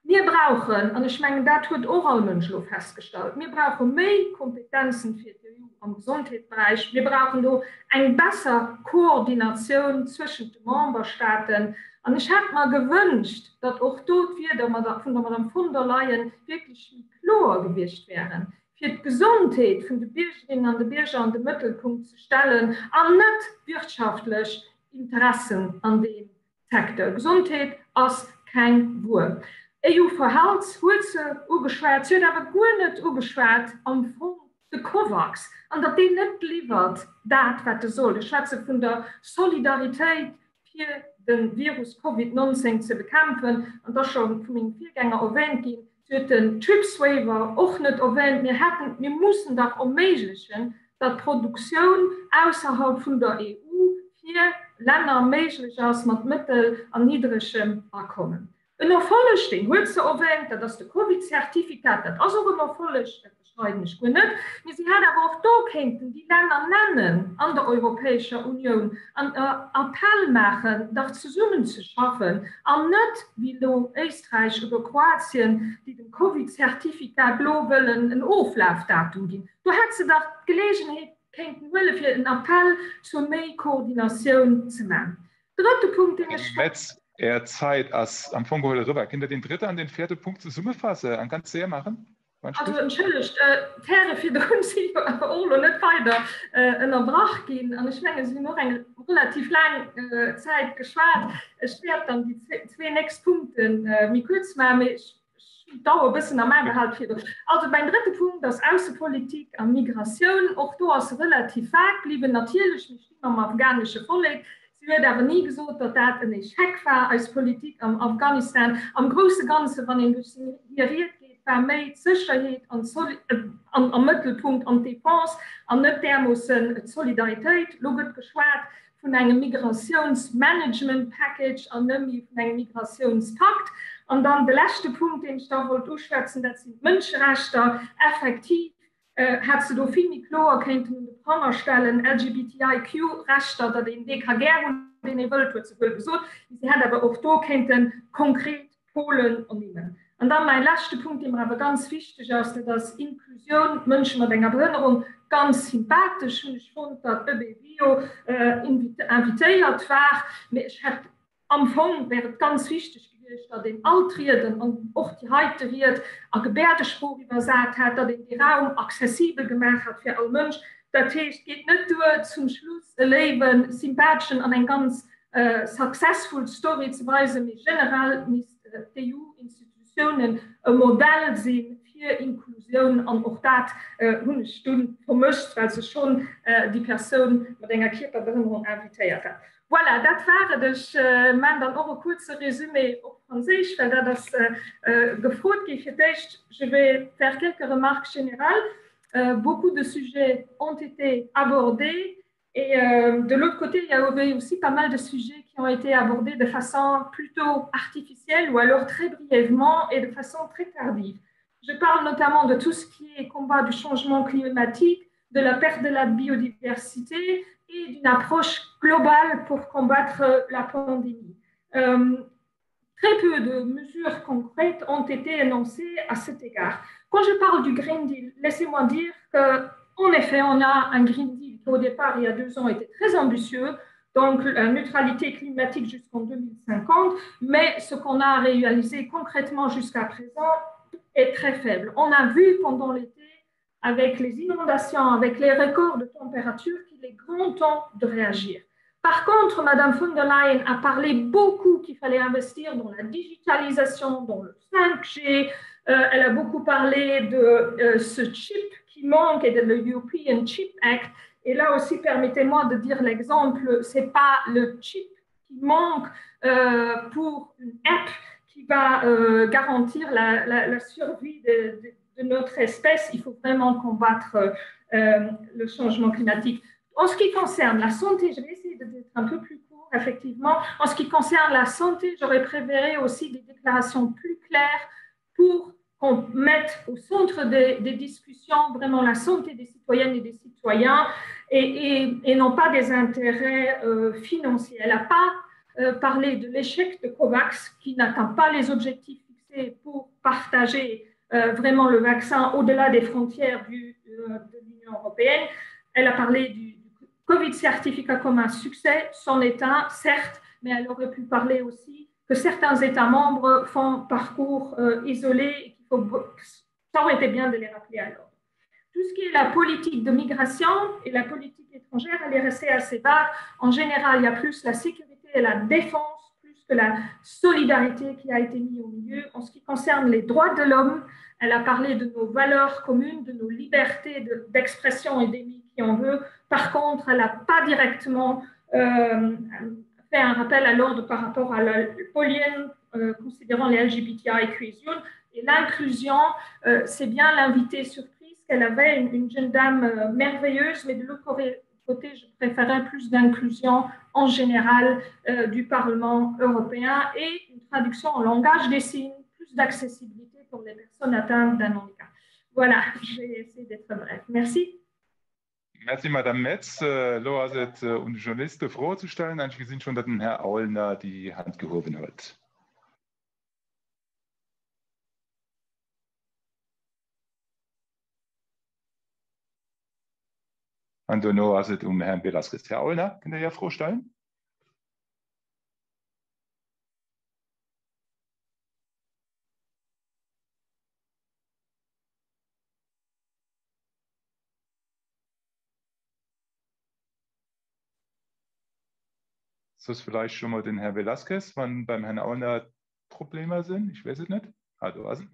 Mir brauchen, an ech mengen, dat huet och all Mënsch elo festgestallt, mir brauche méi Kompetenzen fir d'EU am Gesondheetberäich. Mir brauchen do eng besser Koordinatioun zwëschent de Memberstaaten. An ech hätt mer gewënscht, datt och do d'Wierder vun der Madame von der Leyen wierklech méi kloer gewiescht wären, fir d'Gesondheet vun de Biergerinnen an de Bierger an de Mëttelpunkt ze stellen an net wirtschaftlech Interessen an deem Secteur. Gesondheet ass keng Wuer. EU for Health huet se ugeschwat, si huet awer guer net ugeschwat am Fong de Covax an datt deen net liwwert dat, wat e soll. Ech schwätze vun der Solidaritéit fir de Virus Covid 19 ze bekämpfen, an et ass scho vu mengem Virgänger erwähnt ginn, Si huet den Trips Waiver och net erwähnt. Mir hätten, mir mussen dach erméiglechen, datt d'Produktioun ausserhalb vun der EU fir Länner méiglech ass mat mëttel an niddregem Akommen. En Erfolleg, deen huet se erwähnt, dat ass de Covid-Zertifikat. Dat ass och en Erfolleg, dat bestreiden ech guer net. Mee si hätt awer och do kéinten déi Länner nennen an der Europäescher Unioun an e Appell maachen, dach zesummen ze schaffen an net, wéi elo Éisträich oder Kroatien, déi dem Covid-Zertifikat elo wëllen en Oflafdatum ginn. Do hätt se dach d'Geleegenheet kéinten huelen, fir en Appell zur méi Koordinatioun ze maachen. Drëtte Punkt, deen ech. Här Metz, Är Zäit ass am Fong geholl eriwwer. Kënnt Der den drëtte an den vierte Punkt zesummefasse an ganz séier maachen? Also entschëllegt, d'Häre virdrun si jo awer och elo net weider ënnerbrach ginn an ech menge si hunn och eng relativ laang Zäit geschwat. Ech wäert dann déi zwee nächst Punkte méi kuerz maachen, mee ech hunn d'Dauer e bëssen am A behalen virdrun. Also mäin drëtte Punkt ass Aussepolitik a Migratioun. Och do ass se relativ vag bliwwen. Natierlech, mir sti mam afghanesche Vollek. Si huet awer ni gesot, datt dat en Echec war, eis Politik am Afghanistan. Am grousse Ganze, wann een duerch hir Ried geet, war méi d'Sécherheet an am Mëttelpunkt an d'Defense an net därmoossen d'Solidaritéit. Elo gëtt geschwat vun engem Migratiounsmanagement-Package an net méi vun engem Migratiounspakt. An dann de leschte Punkt, deen ech da wollt uschwätzen, dat sinn d'Mënscherechter. Effektiv Hätt se do vill méi kloer kéinten un de Pranger stellen, LGBTIQ-Rechter, datt een dee ka gär hunn, deen ee wëllt, huet se wuel gesot, mee si hätt awer och do kéinte konkret. Polen ernimmen. An dann mäi leschte Punkt, dee mer awer ganz wichteg ass, dat ass Inklusioun, Mënsche mat enger Behënnerung. Ganz sympathesch hunn ech fonnt, datt ëBBio invitéiert war, mee ech hätt am Fong wär et ganz wichteg gewiescht, datt een all d'Rieden an och déi heite Ried a Gebäerdesprooch iwwersat hätt, datt een dee Raum accessibel gemaach hätt fir all Mënsch. Dat heescht, et geet net duer, zum Schluss e léiwen, sympatheschen an eng ganz successful Story ze weisen, mee generell misst d'EU-Institutiounen e Modell si fir Inklusioun an och dat hunn ech dunn vermësst, well se schonn déi Persoun mat enger Kierperbehënnerung invitéiert hat. Voilà, dat war et. Ech man dann och e kuerze Résumé op Franséisch, well dat ass gefrot gi. Fir d'éischt, je vais faire quelques remarques générales. Beaucoup de sujets ont été abordés Et euh, de l'autre côté, il y avait aussi pas mal de sujets qui ont été abordés de façon plutôt artificielle ou alors très brièvement et de façon très tardive. Je parle notamment de tout ce qui est combat du changement climatique, de la perte de la biodiversité et d'une approche globale pour combattre la pandémie. Euh, très peu de mesures concrètes ont été énoncées à cet égard. Quand je parle du Green Deal, laissez-moi dire que en effet, on a un Green Deal qui au départ, il y a deux ans, était très ambitieux, donc la neutralité climatique jusqu'en 2050, mais ce qu'on a réalisé concrètement jusqu'à présent est très faible. On a vu pendant l'été, avec les inondations, avec les records de température, qu'il est grand temps de réagir. Par contre, Madame von der Leyen a parlé beaucoup qu'il fallait investir dans la digitalisation, dans le 5G. Euh, elle a beaucoup parlé de euh, ce chip qui manque et de l'European Chip Act. Et là aussi, permettez-moi de dire l'exemple, ce n'est pas le chip qui manque euh, pour une app qui va euh, garantir la, la, la survie de, de, de notre espèce. Il faut vraiment combattre euh, le changement climatique. En ce qui concerne la santé, je vais essayer d'être un peu plus court, effectivement. En ce qui concerne la santé, j'aurais préféré aussi des déclarations plus claires pour qu'on mette au centre des, des discussions vraiment la santé des citoyennes et des citoyens et, et, et non pas des intérêts euh, financiers. Elle n'a pas euh, parlé de l'échec de COVAX qui n'atteint pas les objectifs fixés pour partager euh, vraiment le vaccin au-delà des frontières du, euh, de l'Union européenne. Elle a parlé du, du Covid certificat comme un succès, son état, certes, mais elle aurait pu parler aussi que certains États membres font parcours euh, isolé et qu'il faut ça aurait été bien de les rappeler alors. Tout ce qui est la politique de migration et la politique étrangère, elle est restée assez vague. En général, il y a plus la sécurité et la défense, plus que la solidarité qui a été mise au milieu. En ce qui concerne les droits de l'homme, elle a parlé de nos valeurs communes, de nos libertés d'expression de, et d'émis qui en veut. Par contre, elle n'a pas directement euh, fait un rappel à l'ordre par rapport à la polienne euh, considérant les LGBTI et l'inclusion, euh, c'est bien l'invité surprise qu'elle avait, une, une jeune dame euh, merveilleuse, mais de l'autre côté, je préférais plus d'inclusion en général euh, du Parlement européen et une traduction en langage des signes, plus d'accessibilité pour les personnes atteintes d'un handicap. Voilà, j'ai essayé d'être bref. Merci. Merci Madame Metz. Elo ass et un de Journaliste Froe ze stellen. An ech gesinn schonn, datt den Här Aulner déi Hand gehuewen huet. An dono ass et um Här Velasquez. Här Aulner, kënnt Dir Är Fro stellen? Soss vielleicht schon mal den Herr Velasquez, wann beim Herrn Aulner Problemer sinn. Ich weess et net. Ah, do ass en.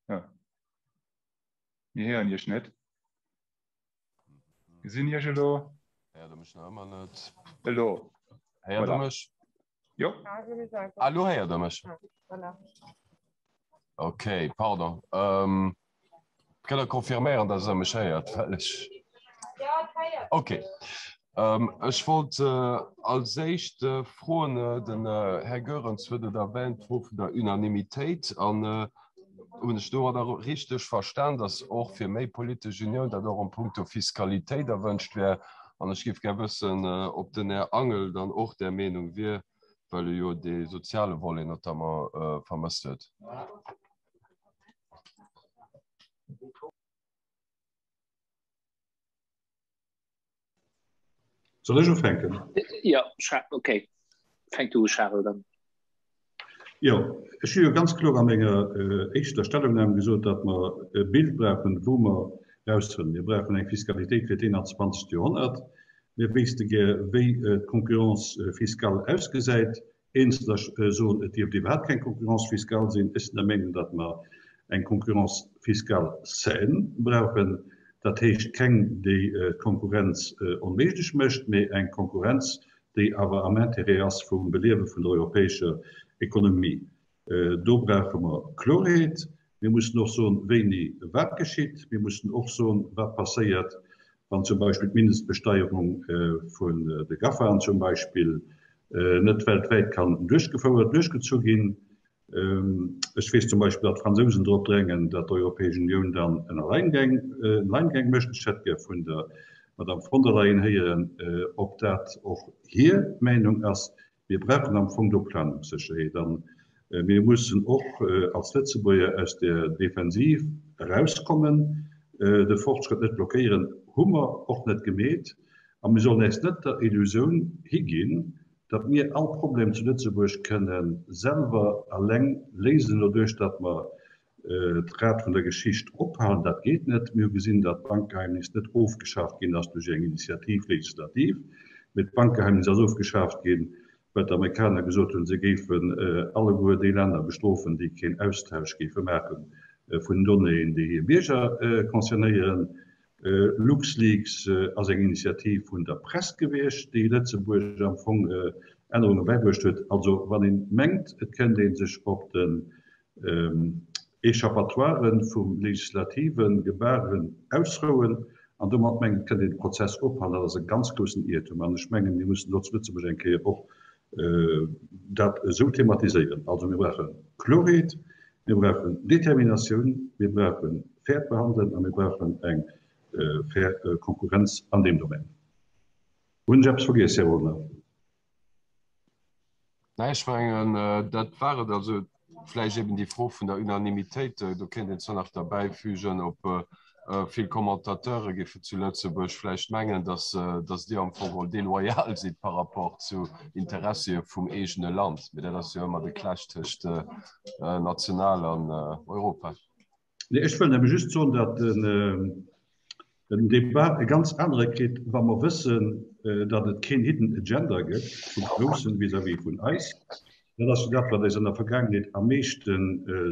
Ja. Mir héieren Iech net. Gesinn Iech elo. Héiert Der mech nach ëmmer net? Elo. Héiert Der mech? Jo. Ah, elo héiert Der mech. Okay, pardon. Ähm, Kënnt Der confirméieren, dass Der mech héiert? Well ech. Okay. Ähm, ech wollt äh, als éischt äh, froen, äh, den äh, Här Goerens huet et erwähnt, d'Fro vun der Unanimitéit. An äh, hunn ech domadder richteg verstan, dass och fir méi politesch Unioun dat och an puncto Fiskalitéit erwënscht wär? An ech géif gär wëssen, ob den Här Angel dann och där Meenung wier. well e jo dee soziale Volet notamment vermësst huet. Soll ech ufänken? Jo, okay. Fänk du u, Charel, dann. Jo, ech hu jo ganz kloer a menger éischter Stellungnahme gesot, datt mer e Bild brauchen, wou mer erausfënnen. Mir brauchen eng Fiskalitéit fir d'21. Joerhonnert. Mir wéisste gär, wéi d'Concurrence fiscale ausgesäit. Eenzeler soen, et dierft iwwerhaapt keng Concurrence fiscale sinn. Ech sinn der Meenung, datt mer eng Concurrence fiscale saine brauchen. Dat heescht keng, déi d'Konkurrenz onméiglech mécht, mee eng Konkurrenz, déi awer am Intérêt ass vum Beliewe vun der europäescher Ekonomie. Do brauche mer Klorheet. Mir mussen och soen, wéini wat geschitt. Mir mussen och soen, wat passéiert, wann zum Beispill d'Mindestbesteierung vun de GAFAen zum Beispill net weltwäit kann duerchgefouert, duerchgezu ginn. Ech weess zum Beispill, datt d'Fransousen drop drängen, datt d'Europäesch Unioun dann en Alleingang mécht. Ech hätt gär vun der Madame von der Leyen héieren, ob dat och hir Meinung ass. Mir brauchen am Fong do Planungssécherheet a mir mussen och als Lëtzebuerger aus der Defensiv erauskommen, de Fortschrëtt net blockéieren, hu mer och net gemeet. A mir sollen äis net der Illusioun higinn, datt mir all Problem zu Lëtzebuerg kënne selwer eleng léisen, doduerch datt mer d'Rad vun der Geschicht ophalen. Dat geet net. Mir hu gesinn, datt d'Bankgeheimnis net ofgeschaaft ginn ass duerch eng Initiative législative, mee d'Bankgeheimnis ass ofgeschaaft ginn, well d'Amerikaner gesot hunn, se géifen alleguer déi Länner bestrofen, déi keen Austausch géife maache vun Donnéeën, déi hir Bierger concernéieren. LuxLeaks ass eng Initiativ vun der Press gewiescht, déi Lëtzebuerg am Fong Ännerunge bäibruecht huet. Also wann ee mengt, et kënnt ee sech op den Échappatoiren vum legislative Gebaren ausrouen an domat mengen, et kënnt een de Prozess ophalen, dat ass e ganz groussen Iertum. An ech mengen, mir mussen do zu Lëtzebuerg eng Kéier och dat esou thematiséieren. Also mir brauche Klorheet, mir brauchen Determinatioun, mir brauche fairt Behandelen a mir brauchen eng fair Konkurrenz an deem Domän. Hunn ech eppes vergiess, Här Rollner? Nein, ech mengen, dat war et. Also vläicht eben déi Fro vun der Unanimitéit, do kéint een zwar nach derbäifügen, ob vill Commentateure géifen zu Lëtzebuerg vläicht mengen, datt, datt Dir am Fong geholl deloyal sidd par rapport zu Interessie vum eegene Land. Mee dat ass jo ëmmer de Clash tëscht national an Europa. Nee, ech wëll nëmme just soen, datt den Debat e ganz anere kritt, wa mer wëssen, datt et keen Hidden Agenda gëtt vu Groussen vis-à-vis vun eis. Dat ass jo dat, wat eis an der Vergaangenheet am meeschte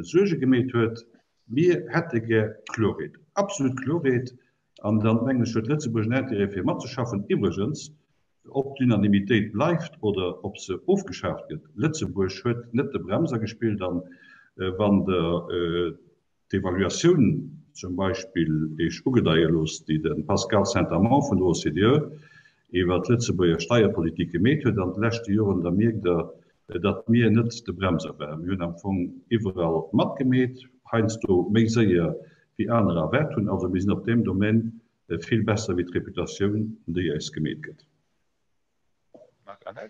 Suerge gemeet huet. Mir hätte gär Klorheet, absolut Klorheet. An dann, mengen ech, huet Lëtzebuerg en Intérêt, fir matzeschaffen. Iwwregens, ob d'Unanimitéit bleift oder ob se ofgeschaaft gëtt, Lëtzebuerg huet net de Bremser gespillt. An wann Der d'Evaluatioun zum Beispill Iech ugedeie loosst, déi de Pascal Saint-Amand vun der OCDE iwwer d'Lëtzebuerger Steierpolitik gemeet huet an de leschte Joren, da mierkt Der, datt mir net de Bremser waren. Mir hunn am Fong iwwerall matgemeet, heiansdo méi séier wéi anerer erwaart hunn. Also mir sinn op deem Domaine vill besser wéi d'Reputatioun, déi eis gemeet gëtt. Marc Angel.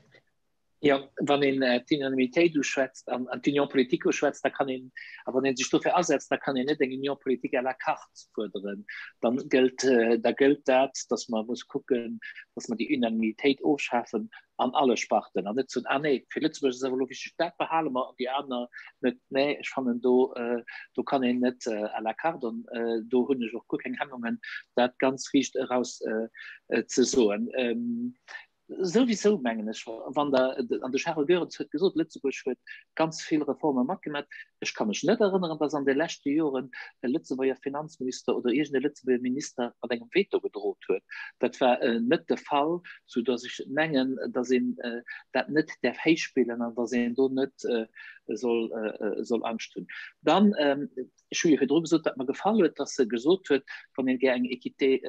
Jo, wann een d'Unanimitéit uschwätzt an d'Union politique uschwätzt, da kann een, a wann ee sech dofir asetzt, da kann een net eng Union politique à la carte fuerderen. Dann gëllt, da gëllt dat, datt mer muss kucken, datt mer déi Unanimitéit ofschafen an alle Sparten an net soen, ah nee, fir Lëtzebuerg ass awer elo wichteg, dat behale mer an déi aner net. Nee, ech fannen do, do kann een net à la carte an do hunn ech och guer keng Hemmungen, dat ganz riicht eraus ze soen. Souwisou mengen ech, wann Der, an de Charel Goerens huet gesot, Lëtzebuerg huet ganz vill Reforme matgemat. Ech ka mech net erënneren, datt an de leschte Joren e Lëtzebuerger Finanzminister oder iergend e Lëtzebuerger Minister mat engem Veto gedrot huet. Dat war net de Fall. sou dass ech mengen, dass een dat net däerf héichspillen an dass een do net soll soll Angscht hunn. Dann, ech hu jo virdru gesot, wat mer gefall huet, dass se gesot huet, wann een gär eng Équité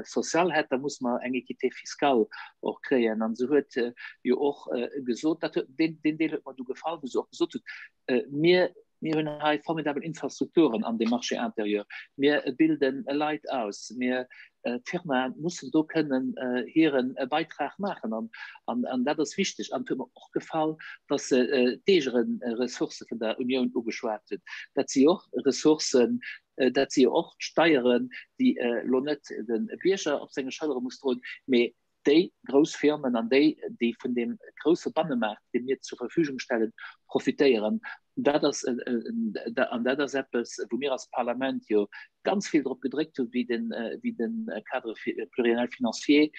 sociale hätt, da muss mer eng Équité fiscale och kréien. An se huet jo och gesot, dat huet, deen deen Deel huet mer du gefall, wou se och gesot huet, mir. Mir hunn hei formidabel Infrastrukturen an dem Marché intérieur. Mir bilden Leit aus. Mir d'Firmae mussen do kënnen hire Beitrag maachen an, an dat ass wichteg. An et huet mer och gefall, dass se d'eegere Ressourcë vun der Unioun ugeschwat hunn. Dat si och Ressourcen, dat si jo och Steieren, déi elo net de Bierger op senge Schëllere muss droen, mee déi grouss Firmen an déi, déi vun deem grousse Bannemaart, dee mir zur Verfügung stellen, profitéieren. Dat ass, an dat ass eppes, wou mir als Parlament jo ganz vill drop gedréckt hunn, wéi den, wéi de Cadre pluriannuel financier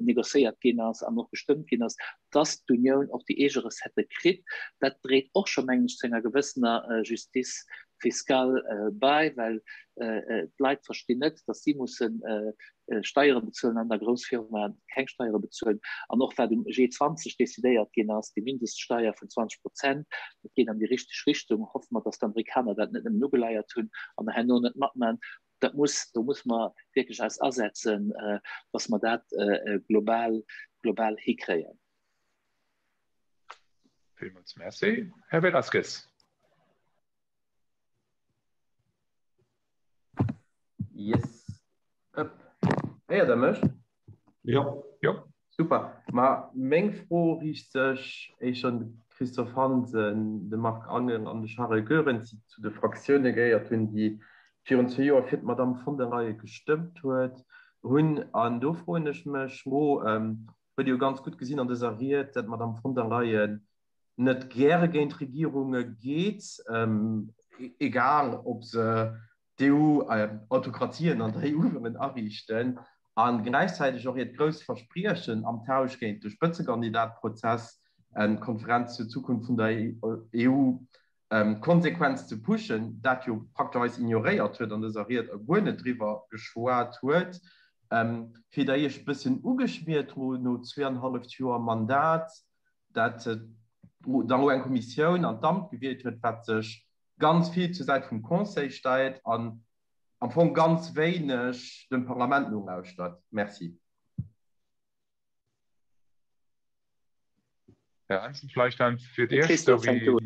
négociéiert ginn ass an och gestëmmt ginn ass, dass d'Unioun och déi eege Recettë kritt. Dat dréit och scho, mengen ech, zu enger gewëssener Justice fiscale bäi, well d'Leit verstinn net, dass si mussen Steiere bezuelen an der grouss Firmaen keng Steiere bezuelen. An och wat um G20 decidéiert ginn ass, déi Mindeststeier vun 20 Prozent, dat geet an déi richteg Richtung. Hoffe mer, datt d'Amerikaner dat net nëmmen ugeleiert hunn an herno net matman. Dat muss, do muss mer wierklech eis asetzen, datt mer dat global, global hikréien. Villmools Merci. Här Velasquez. Yes. Upp. Héiert der mech? Jo. Jo. Super. Ma meng Fro riicht sech éischter un de Christophe Hansen, de Marc Angel an de Charel Goerens, déi zu de Fraktioune gehéiert hunn, déi virun zwee Joer fir d'Madamm von der Leyen gestëmmt huet, hunn. An do froen ech mech, Mo huet ee jo ganz gutt gesinn an dëser Ried, dat d'Madamm von der Leyen net gäre géint Regierunge geet, egal ob se d'EU-Autokratien an der EU wëllen ariichten, a gläichzäiteg och hiert grousst Verspriechen am Tausch géint de Spëtzekandidatprozess, d'Konferenz zur Zukunft vun der EU, konsequent ze pushen, dat jo prakterweis ignoréiert huet an dëser Ried a guer net driwwer geschwat huet. Fillt Der Iech e bësschen ugeschmiert no zweeanhalleft Joer Mandat, dat da elo eng Kommissioun an d'Amt gewielt huet, wat sech ganz vill zur Säit vum Conseil stellt an am Fong ganz wéineg dem Parlament nolauschtert. Merci. Här Hansen, vläicht dann fir d'Éischt, esou wéi.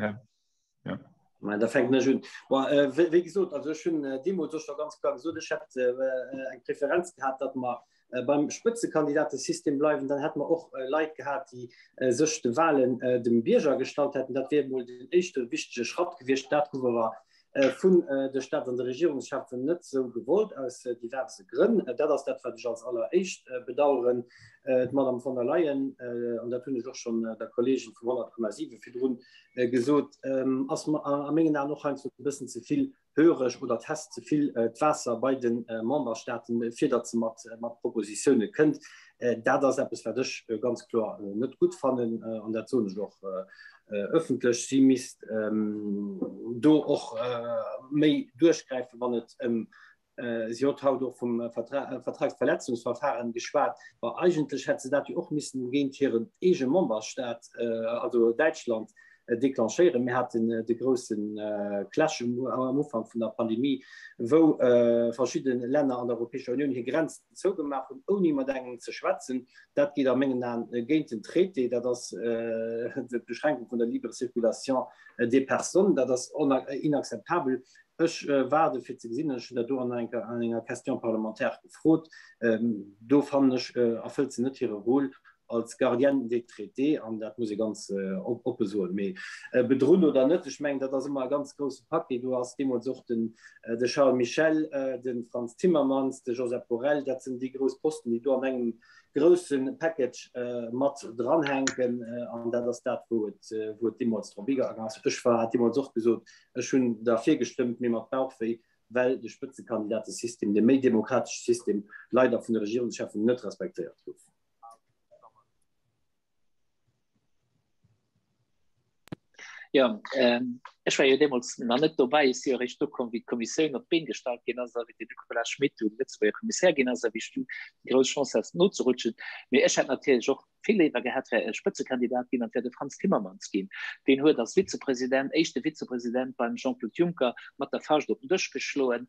Ja. Mä da fänken ech un. Bon, äh, wéi gesot, also ech hunn äh, deemools och scho ganz klar gesot, ech hätt äh, eng Preferenz gehat, datt mer äh, beim Spëtzekandidatesystem bleiwen. Dann hätte mer och äh, Leit gehat, déi äh, sech de Wahlen äh, dem Bierger gestallt hätten. Dat wier emol den éischte wichtege Schratt gewiescht. Dat gouf awer äh, vun äh, de Staats an de Regierungscheffen net esou gewollt, aus äh, diverse Grënn. Äh, dat ass dat, wat ech als alleréischt äh, bedauern. Äh, D'Madame von der Leyen, äh, an dat hunn ech och schonn äh, der Kolleegin vum 100,7 virdrun gesot, ass mer a mengen Aen och heiansdo e bëssen ze vill höreg oder test ze vill d'Waasser bei de Memberstaaten, fir datt se mat Propositioune kënnt. Dat ass eppes, wat ech ganz kloer net gutt fannen an dat soen ech och ëffentlech. Si misst do och méi duerchgräifen, wann et ëm Si huet haut och vum Vertragsverletzungsverfahren geschwat. Ma eigentlech hätt se dat jo och missen géint hiren eege Memberstaat, also Däitschland, declenchéieren. Mir haten de grousse Clash am Ufank vun der Pandemie, wou verschidde Länner an der Europäescher Unioun hir Grenzen zougemaach hunn, ouni mat engem ze schwätzen. Dat geet a mengen Aen géint den Traité. Dat ass d'Beschränkung vun der libre circulation des personnes. Dat ass inakzeptabel. Ech waarde fir ze gesinn, ech hunn dat do an enger Question parlementaire gefrot, do fannen ech, erfëllt se net hire Rôle als Gardienne des traités, an dat muss ee ganz oppe soen. Mee bedrunn oder net, ech mengen, dat ass ëmmer e ganz grousse Paquet. Do ass deemools och den de Charles Michel, de Frans Timmermans, de Josep Borrell, dat sinn déi grouss Posten, déi do an engem grousse Package mat dranhänken, an dat ass dat, wou et wou et deemools drop igaangen ass. Ech war, hat deemools och gesot, ech hunn derfir gestëmmt, mee mat Bauchwéi, well de Spëtzekandidatesystem, dee méi demokratesche System, leider vun de Regierungscheffen net respektéiert gouf. Jo, ech war jo deemools nach net dobäi. Ech si jo eréischt do komm, wéi d'Kommissioun op d'Been gestallt ginn ass a wéi den Nicolas Schmit du Lëtzebuerger Kommissär ginn ass a wéi ech du déi grouss Chance hat nozerutschen. Mee ech hätt natierlech och vill léiwer gehat, wär e Spëtzekandidat ginn an et wär de Frans Timmermans ginn. Deen huet als Vizepresident, éischte Vizepresident beim Jean-Claude Juncker mat der Fauscht op den Dësch geschloen,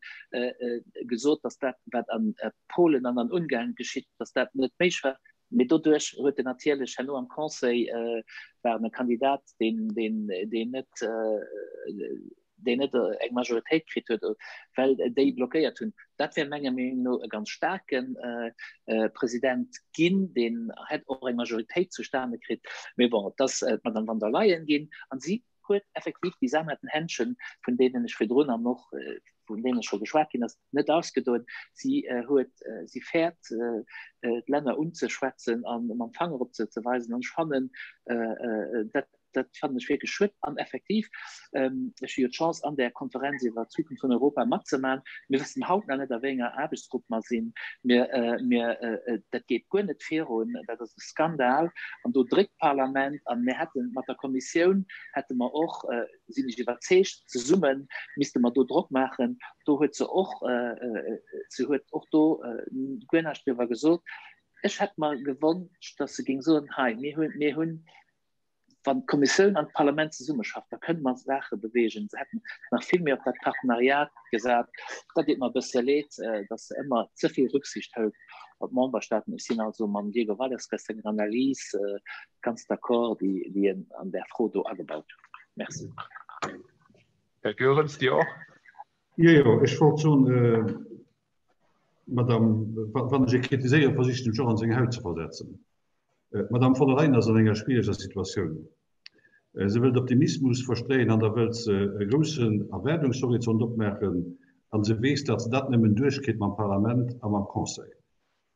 gesot, datt dat, wat an Polen an an Ungarn geschitt, datt dat net méiglech war. Mee doduerch huet en natierlech herno am Conseil war en e Kandidat, deen, deen, deen net, deen net eng Majoritéit kritt huet, well déi blockéiert hunn. Dat wär menger Meenung no e ganz staarke President ginn, deen hätt och eng Majoritéit zustane kritt. Mee bon, et ass d'Madame von der Leyen ginn an si huet effektiv déi sammelten Händschen, vun deenen ech virdrun an och vun deene scho geschwat ginn ass, net ausgedoen. Si huet, si fäert d'Länner unzeschwätzen a mam Fanger op se ze weisen. An ech fannen dat, dat fannen ech wierklech schued. An effektiv, ech hu jo d'Chance an där Konferenz iwwer d'Zukunft vun Europa matzemaachen. Mir wëssen haut nach net a wéi enger Aarbechtsgrupp mer sinn. Mir, mir, dat geet guer net virun. Dat ass e Skandal. An do dréckt d'Parlament. An mir hätten mat der Kommissioun hätte mer och, sinn ech iwwerzeegt, zesumme misste mer do Drock maachen. Do huet se och, se huet och do guer näischt driwwer gesot. Ech hätt mer gewonscht, datt se géing soen, hei, mir hunn, mir hunn, wann d'Kommissioun an d'Parlament zesummeschafft, da kënne mer Saache beweegen. Se hätten nach vill méi op dat Partenariat gesat. Dat deet mer e bësse leed, datt se ëmmer ze vill Rücksicht hëlt op d'Memberstaaten. Ech sinn also mam Diego Vallesques senger Analys ganz d'accord, déi en an där Fro do agebaut huet. Merci. Här Goerens, Dir och? Jo, jo, ech wollt soen, Madame, wann ech ee kritiséieren, versichen ech mech och an seng Haut ze versetzen. D'Madame von der Leyen ass an enger schwiereger Situatioun. Se wëllt Optimismus verstréien an da wëllt se e groussen Erwaardungshorizont opmaachen a se weess, datt se dat nëmmen duerchkritt mam Parlament a mam Conseil.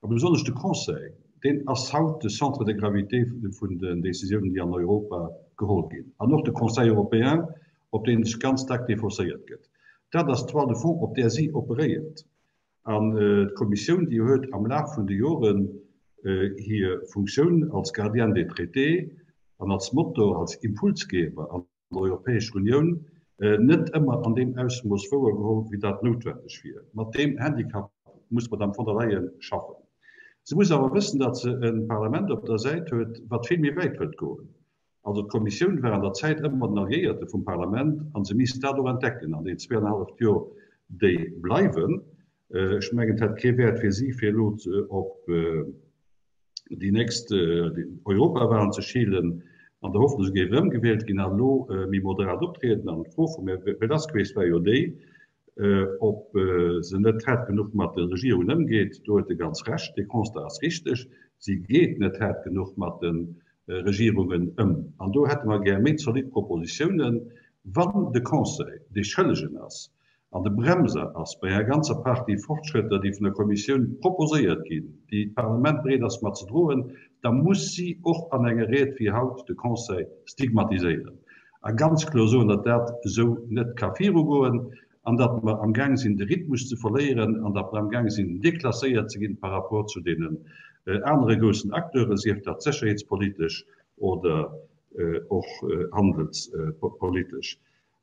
A besonnesch de Conseil, deen ass haut de Centre de gravité vun den Décisiounen, déi an Europa geholl ginn. An och de Conseil européen, op deen sech ganz staark défausséiert gëtt. Dat ass d'Toile de fond, op där si operéiert. An d'Kommissioun, déi huet am Laf vun de Joren hir Funktioun als Gardienne des traités an als Motor, als Impulsgeber an der Europäescher Unioun net ëmmer an deem Ausmooss wouergeholl, wéi dat noutwendeg wier. Mat deem Handicap muss d'Madame von der Leyen schaffen. Se muss awer wëssen, datt se e Parlament op der Säit huet, wat vill méi wäit wëllt goen. Also d'Kommissioun war an der Zäit ëmmer den Alliéierte vum Parlament a se misst dat och entdecken an den zweeanenhalleft Jor, déi bleiwen. Ech mengen, et hätt kee Wäert fir si, fir elo op déi nächst Europawahlen ze schielen, an der Hoffnung, se géif erëmgewielt ginn, an elo méi moderat optrieden. An d'Fro vum Här Velasquez war jo déi, ob se net haart genuch mat de Regierungen ëmgeet. Do huet e ganz Recht, dee Constat ass richteg, si geet net haart genuch mat de Regierungen ëm. An do hätte mer gär méi zolidd Propositiounen, wann de Conseil, dee Schëllegen ass an de Bremser ass bei enger ganzer Partie Fortschrëtter, déi vun der Kommissioun proposéiert ginn, déi d'Parlament bereet ass mat ze droen, da muss si och an enger Ried wéi haut de Conseil stigmatiséieren a ganz kloer soen, datt dat esou net ka virugoen an datt mer amgaang sinn de Rhythmus ze verléieren an datt mer amgaang sinn deklasséiert ze ginn par rapport zu deenen anere groussen Acteuren, sief dat sécherheetspolitesch oder och handelspolitesch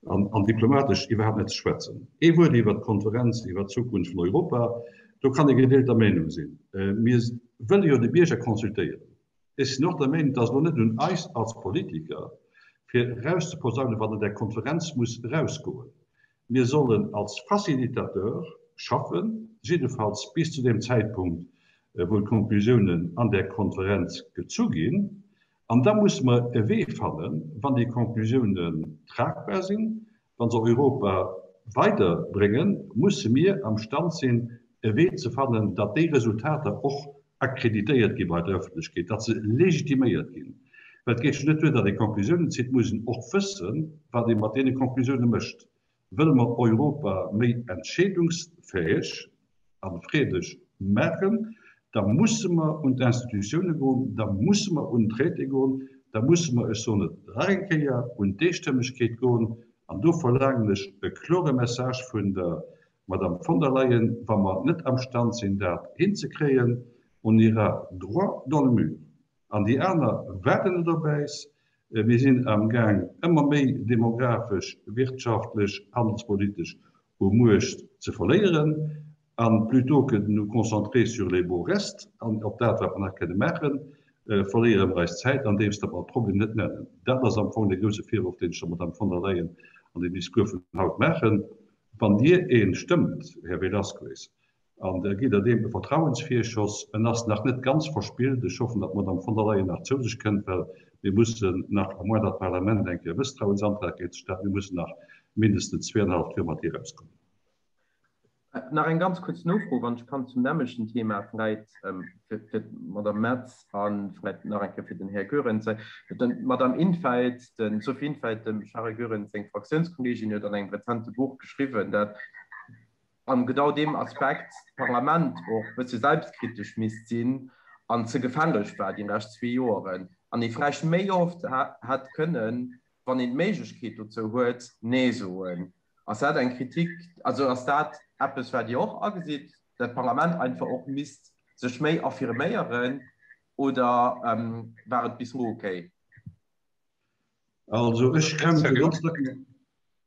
an diplomatesch iwwerhaapt net ze schwätzen. Ee Wuert iwwert d'Konferenz iwwert d'Zukunft vun Europa, do kann ee gedeelter Meenung sinn. Mir wëlle jo de Bierger consultéieren. Ech sinn och der Meenung, et ass elo net un eis als Politiker, fir erauszeposaunen, wat an där Konferenz muss erausgoen. Mir sollen als Facilitateur schaffen, jiddefalls bis zu deem Zäitpunkt, wou d'Konklusiounen an där Konferenz gezu ginn. An da musse mer e Wee fannen, wann déi Konklusiounen tragbar sinn, Wa se Europa weiderbréngen, musse mir am Stand sinn, e Wee ze fannen, datt déi Resultater och akkreditéiert gi bei der Öffentlechkeet, datt se legitiméiert ginn. Well et geet jo net duer, datt ee Conclusiounen zitt, et muss een och wëssen, wat ee mat deene Conclusioune mécht. Wëlle mer Europa méi entscheedungsfäeg a freedeg maachen, da musse mer un d'Institutioune goen, da musse mer un den Traité goen, da musse mer, ech soen et nach eng Kéier, un d'Eestëmmegkeet goen. An do verlaangen ech e klore Message vun der Madame von der Leyen, wa mer net amstand sinn, dat hinzekréien, on ira droit dans le mur. An déi aner waarden net op äis. Mir sinn amgaang ëmmer méi demografesch, wirtschaftlech, handelspolitesch u Muecht ze verléieren. A plutôt que de nous concentrer sur les beaux restes an op dat, wat mer nach kënne maachen, verléiere mer eis Zäit, andeems datt mer de Problem net nennen. Dat ass am Fong dee grouse Virworf, deen ech der Madame von der Leyen an deem Discours vun haut maachen. Wann Dir ee stëmmt, Här Velasquez. An da gitt Der deem e Vertrauensvirschoss. En ass nach net ganz verspillt. Ech hoffen, datt d'Madame von der Leyen nach zou sech kënnt, well mir mussen nach, à moins datt d'Parlament eng Kéier e Mësstrauensantrag géint se stellt, mir mussen nach mindestens zweeanenhalleft Joer mat hir auskommen. Nach eng ganz kuerz Nofro, wann ech kann, zum nämlechten Thema, vläit fir d'Madame Metz a vläit nach eng Kéier fir den Här Goerens. D'Madame Infeld, d'Sophie Infeld, dem Charel Goerens seng Fraktiounskolleegin, huet an engem rezente Buch geschriwwen, dat an genau deem Aspekt d'Parlament och e bësse selbstkritesch misst sinn an ze gefälleg war déi lescht zwee Joeren an ee vläicht méi oft hätt kënnen, wann een d'Méiglechkeet dozou huet, Nee soen. Ass dat eng Kritik, also ass dat eppes, wat Dir och agesitt, dat d'Parlament einfach och misst sech méi affirméieren oder war et bis elo okay? Also ech kämpfe ganz dack,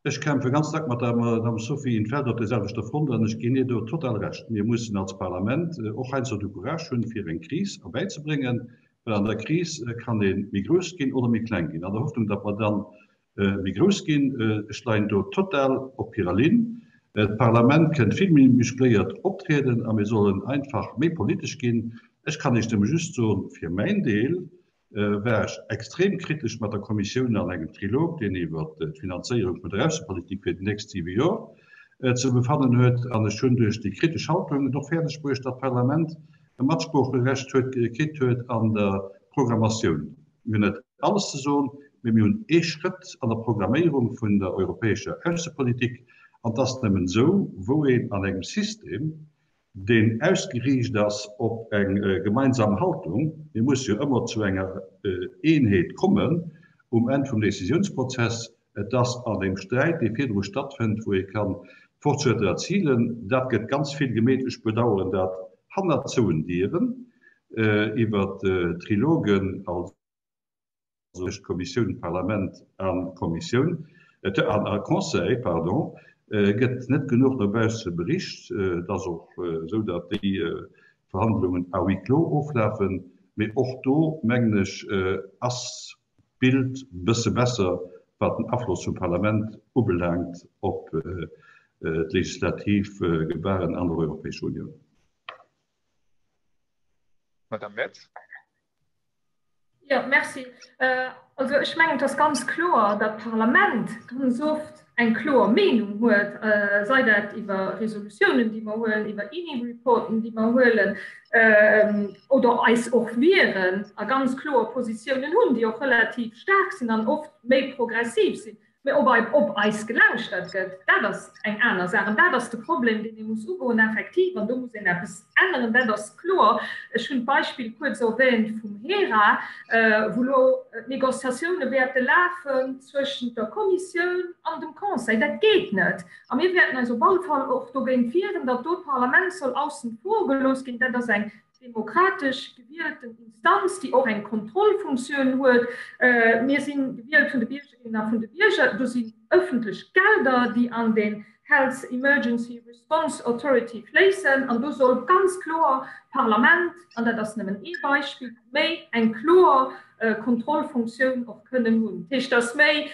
ech kämpfe ganz dack mat der Madame Sophie in 't Veld op där selwechter Front an ech ginn hir do total Recht. Mir mussen als Parlament och heiansdo de Courage hunn, fir eng Kris erbäizebréngen, well an der Kris kann ee méi grouss ginn oder méi kleng ginn, an der Hoffnung, datt mer dann méi grouss ginn. Ech leien do total op hirer Linn. D'Parlament kënnt vill méi muscléiert optrieden a mir sollen einfach méi politesch ginn. Ech kann Iech nëmme just soen, fir mäin Deel, war ech extrem kritesch mat der Kommissioun an engem Trilog, deen iwwer d'Finanzéierung vun der Aussepolitik fir déi nächst siwe Jor ze befannen huet. An ech hunn duerch déi kritesch Haltung et och fäerdeg bruecht, datt d'Parlament e Matsproocherecht huet kritt huet an der Programmatioun. Mir hunn net alles ze soen, mee mir hunn ee Schrëtt an der Programméierung vun der europäescher Aussepolitik. An et ass nëmmen esou, wou een an engem System, deen ausgeriicht ass op eng gemeinsam Haltung, mir musse jo ëmmer zu enger Eenheet kommen um Enn vum Décisiounsprozess, et ass an deem Sträit, dee virdru stattfënnt, wou ee ka Fortschrëtter erzilen. Dat gëtt ganz vill gemeet, ech bedauern dat, hannert zouen Dieren, iwwer Trilogen, also. tëscht Kommissioun, Parlament a Kommissioun, a Conseil, pardon, gëtt net genuch no bausse bericht. Et ass och esou, datt déi Verhandlungen à huis clos oflafen. Mee och do, mengen ech, ass d'Bild e bësse besser, wat den Afloss vum Parlament ubelaangt op d'legislativ Gebaren an der Europäescher Unioun. Madame Metz. Jo, merci. Also ech mengen, et ass ganz kloer, datt d'Parlament ganz oft eng kloer Meenung huet, sei dat iwwer Resolutiounen, déi mer huelen, iwwer INI-Reporten, déi mer huelen, oder eis och wieren a ganz kloer Positiounen hunn, déi och relativ staark sinn an oft méi progressiv sinn. Mee ob op eis gelauschtert gëtt, dat ass eng aner Saach. An dat ass de Problem, deen ee muss ugoen, effektiv. An do muss een eppes änneren, dat ass kloer. Ech hunn d'Beispill kuerz erwähnt vum HERA, wou elo d'Négociatioune wäerte lafen zwëschent der Kommissioun an dem Conseil. Dat geet net. A mir wäerten eis op alle Fall och dogéint wieren, datt do d'Parlament soll aussen vor gelooss ginn. Dat ass eng demokratesch gewielten Instanz, déi och eng Kontrollfunktioun huet. Mir si gewielt vun de Biergerinnen a vun de Bierger. Do sinn ëffentlech Gelder, déi an den Health Emergency Response Authority fléissen. An do soll ganz kloer d'Parlament, an dat ass nëmmen ee Beispill, méi eng kloer Kontrollfunktioun och kënnen hunn. Dat heescht, dass méi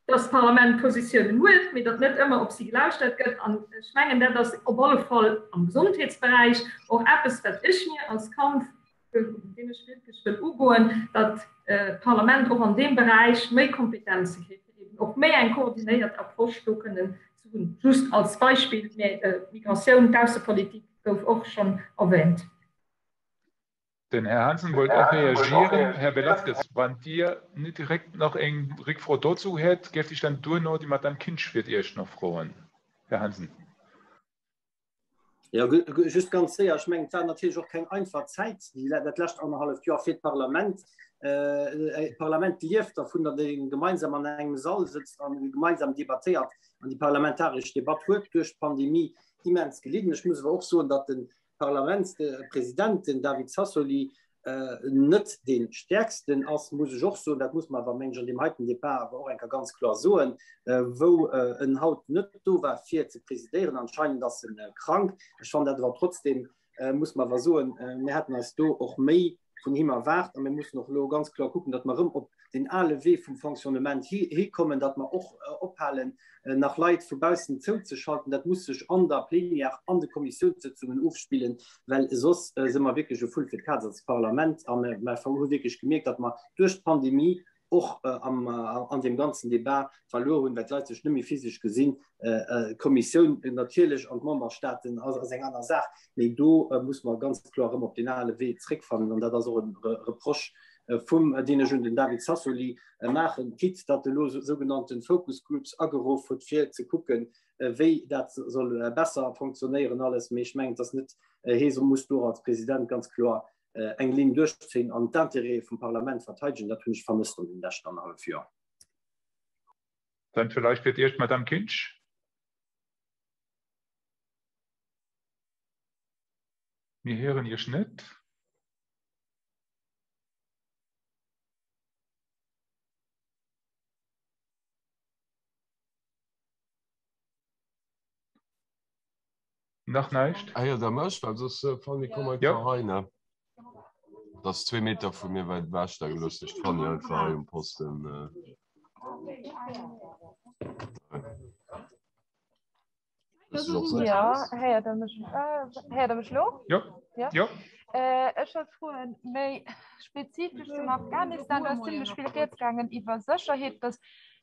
dass d'Parlament Positiounen huet, mee datt net ëmmer op si gelauschtert gëtt. An ech mengen, dat ass op alle Fall am Gesondheetsberäich och eppes, wat ech mir als Kampf, deen ech wierklech wëll ugoen, datt d'Parlament och an deem Beräich méi Kompetenze kritt, fir eben och méi eng koordinéiert Approche do kënnen ze hunn. Just als Beispill, mä d'Migratioun, d'Aussepolitik gouf och schonn erwähnt. Den Här Hansen wollt och reagieren. Här Velazquez, wann Dir net direkt nach eng Réckfro dozou hätt, géif ech dann duerno déi Madame Kinsch fir d'Éischt nach froen. Här Hansen. Jo, just ganz séier. Ech mengen, et war natierlech och keng einfach Zäit, déi, dat lescht annerhalleft Joer fir d'Parlament. D'Parlament lieft dervun, datt ee gemeinsam an engem Sall sëtzt an gemeinsam debattéiert. An déi parlamentaresch Debatt huet duerch d'Pandemie immens gelidden. Ech muss awer och soen, datt de Parlamentspresident, den David Sassoli, net dee stäerksten ass, muss ech och soen, dat muss mer awer, mengen ech, an deem heiten Debat awer och eng Kéier ganz kloer soen, wou en haut net do war, fir ze presidéieren. Anscheinend ass en krank. Ech fannen dat awer trotzdem, muss mer awer soen, mir hätten eis do och méi. vun him erwaart. A mir mussen och elo ganz kloer kucken, datt mer erëm op deen ale Wee vum Fonctionnement hikommen, datt mer och ophalen, nach Leit vu baussen zouzeschalten. Dat muss sech an der Plénière, an de Kommissiounssëtzungen ofspillen, well soss si mer wierklech e Vull fir d'Kaz als Parlament. A mer hu wierklech gemierkt, datt mer duerch d'Pandemie och an deem ganzen Debat verluer hunn, well d'Leit sech net méi physesch gesinn. D'Kommissioun natierlech an d'Memberstaaten ass eng aner Saach, mee do muss mer ganz kloer erëm op deen ale Wee zréckfannen. An dat ass och e Reproche vum, deen ech un den David Sassoli maachen, quitte datt elo sougenannte Focus Groups ageruff huet, fir ze kucken, wéi dat soll besser fonctionnéieren alles. Mee ech mengen, et ass net, hee muss do als President ganz kloer eng Linn duerchzéien an d'Intérêtë vum Parlament verteidegen, dat hunn ech vermësst an deem leschten annerhallef Joer. Dann vielleicht fir d'Éischt d'Madame Kinsch. Mir héieren Iech net. Nach näischt? Héiert der mech? Well soss Fanny, komm einfach hei, ne? Dat ass zwee Meter vu mir wäit ewech, da gelooss ech d'Fanny einfach hei um Posten. Ja, héiert der mech, héiert der mech lo? Jo. Ja. Jo. Ech wollt froen, méi spezifesch zum Afghanistan, do ass zimlech vill Rieds gaangen iwwer Sécherheet, dass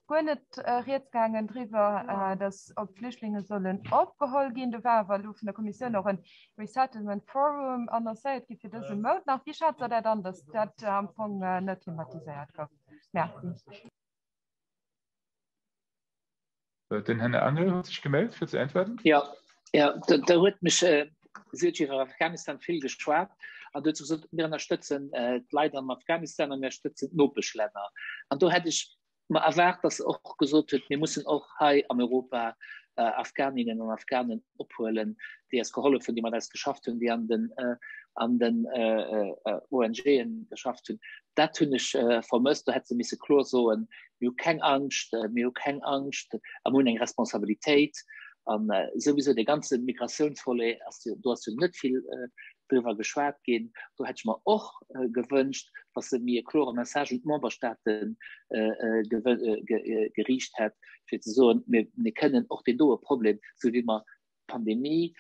guer net Rieds gaangen driwwer, dass ob Flüchtlinge sollen opgeholl ginn. Do war awer elo vun der Kommissioun och en Resettlement Forum annoncéiert gi fir dëse Mount nach. Wéi schätzt Der dat an, dass dat am Fong net thematiséiert gouf? Merci. Den Här Angel huet sech gemellt fir ze äntwerten. Ja, ja, da huet mech äh, si huet iwwer Afghanistan vill geschwat an huet gesot, mir ënnerstëtzen äh, d'Leit am Afghanistan an mir ënnerstëtzen d'Nopeschlänner. An do hätt ech mer erwaart, dass se och gesot huet, mir mussen och hei an Europa äh, Afghaninnen an Afghanen ophuelen, déi eis gehollef hunn, déi mat eis geschafft hunn, déi an den, äh, an den äh, äh, ONGen geschafft hunn. Dat hunn ech äh, vermësst. Do hätt se misse kloer soen, mir hu keng Angscht, äh, mir hu keng Angscht a mir hunn eng Responsabilitéit. An äh, souwisou de ganze Migratiounsvolet ass jo, do ass jo net vill äh, driwwer geschwat ginn. Do hätt ech mer och äh, gewënscht, dass se méi e klore Message un d'Memberstaaten äh, äh, äh, ge äh, geriicht hätt, fir ze soen, mir, mir kënnen och deen doe Problem, sou wéi mer d'Pandemie,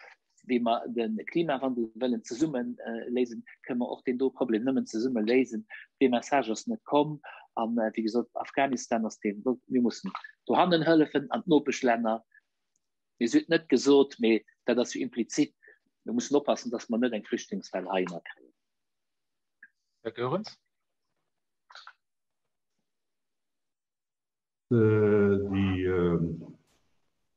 wéi mer de Klimawandel wëllen zesumme äh, léisen, kënnen mer och deen do Problem nëmmen zesumme léisen. Dee Message ass net komm. An äh, wéi gesot, Afghanistan ass deen, mir mussen dohannen hëllefen an d'Nopeschlänner. Mir si huet net gesot, mee dat ass jo implizit, mir mussen oppassen, datt mer net eng Flüchtlingswell heihinner kréien. Här Goerens.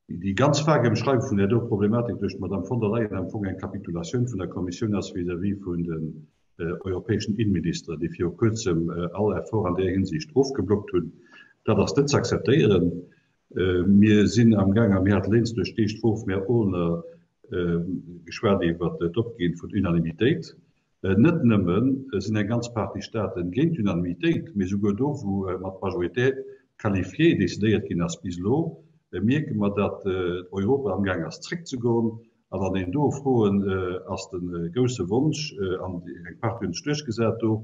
Déi ganz vage Emschreiwung vun där do Problematik duerch d'Madame von der Leyen am Fong eng Kapitulatioun vun der Kommissioun ass vis-à-vis vun den europäeschen Innenministeren, déi viru kuerzem all Effort an där Hinsicht ofgeblockt hunn, dat ass net ze akzeptéieren. Mir sinn amgaang, a mir hate lénst duerch d'éischt Fro vum Här Aulner geschwat iwwert d'Opginn vun Unanimitéit. Net nëmme sinn eng ganz Partie Staate géint d'Unanimitéit, mee souguer do, wou mat Majorité qualifiée decidéiert ginn ass bis elo, mierke mer, datt Europa amgaang ass zréckzegoen. An an deenen doe Froen ass de grousse Wonsch, an eng Partie hunn sech duerchgesat do,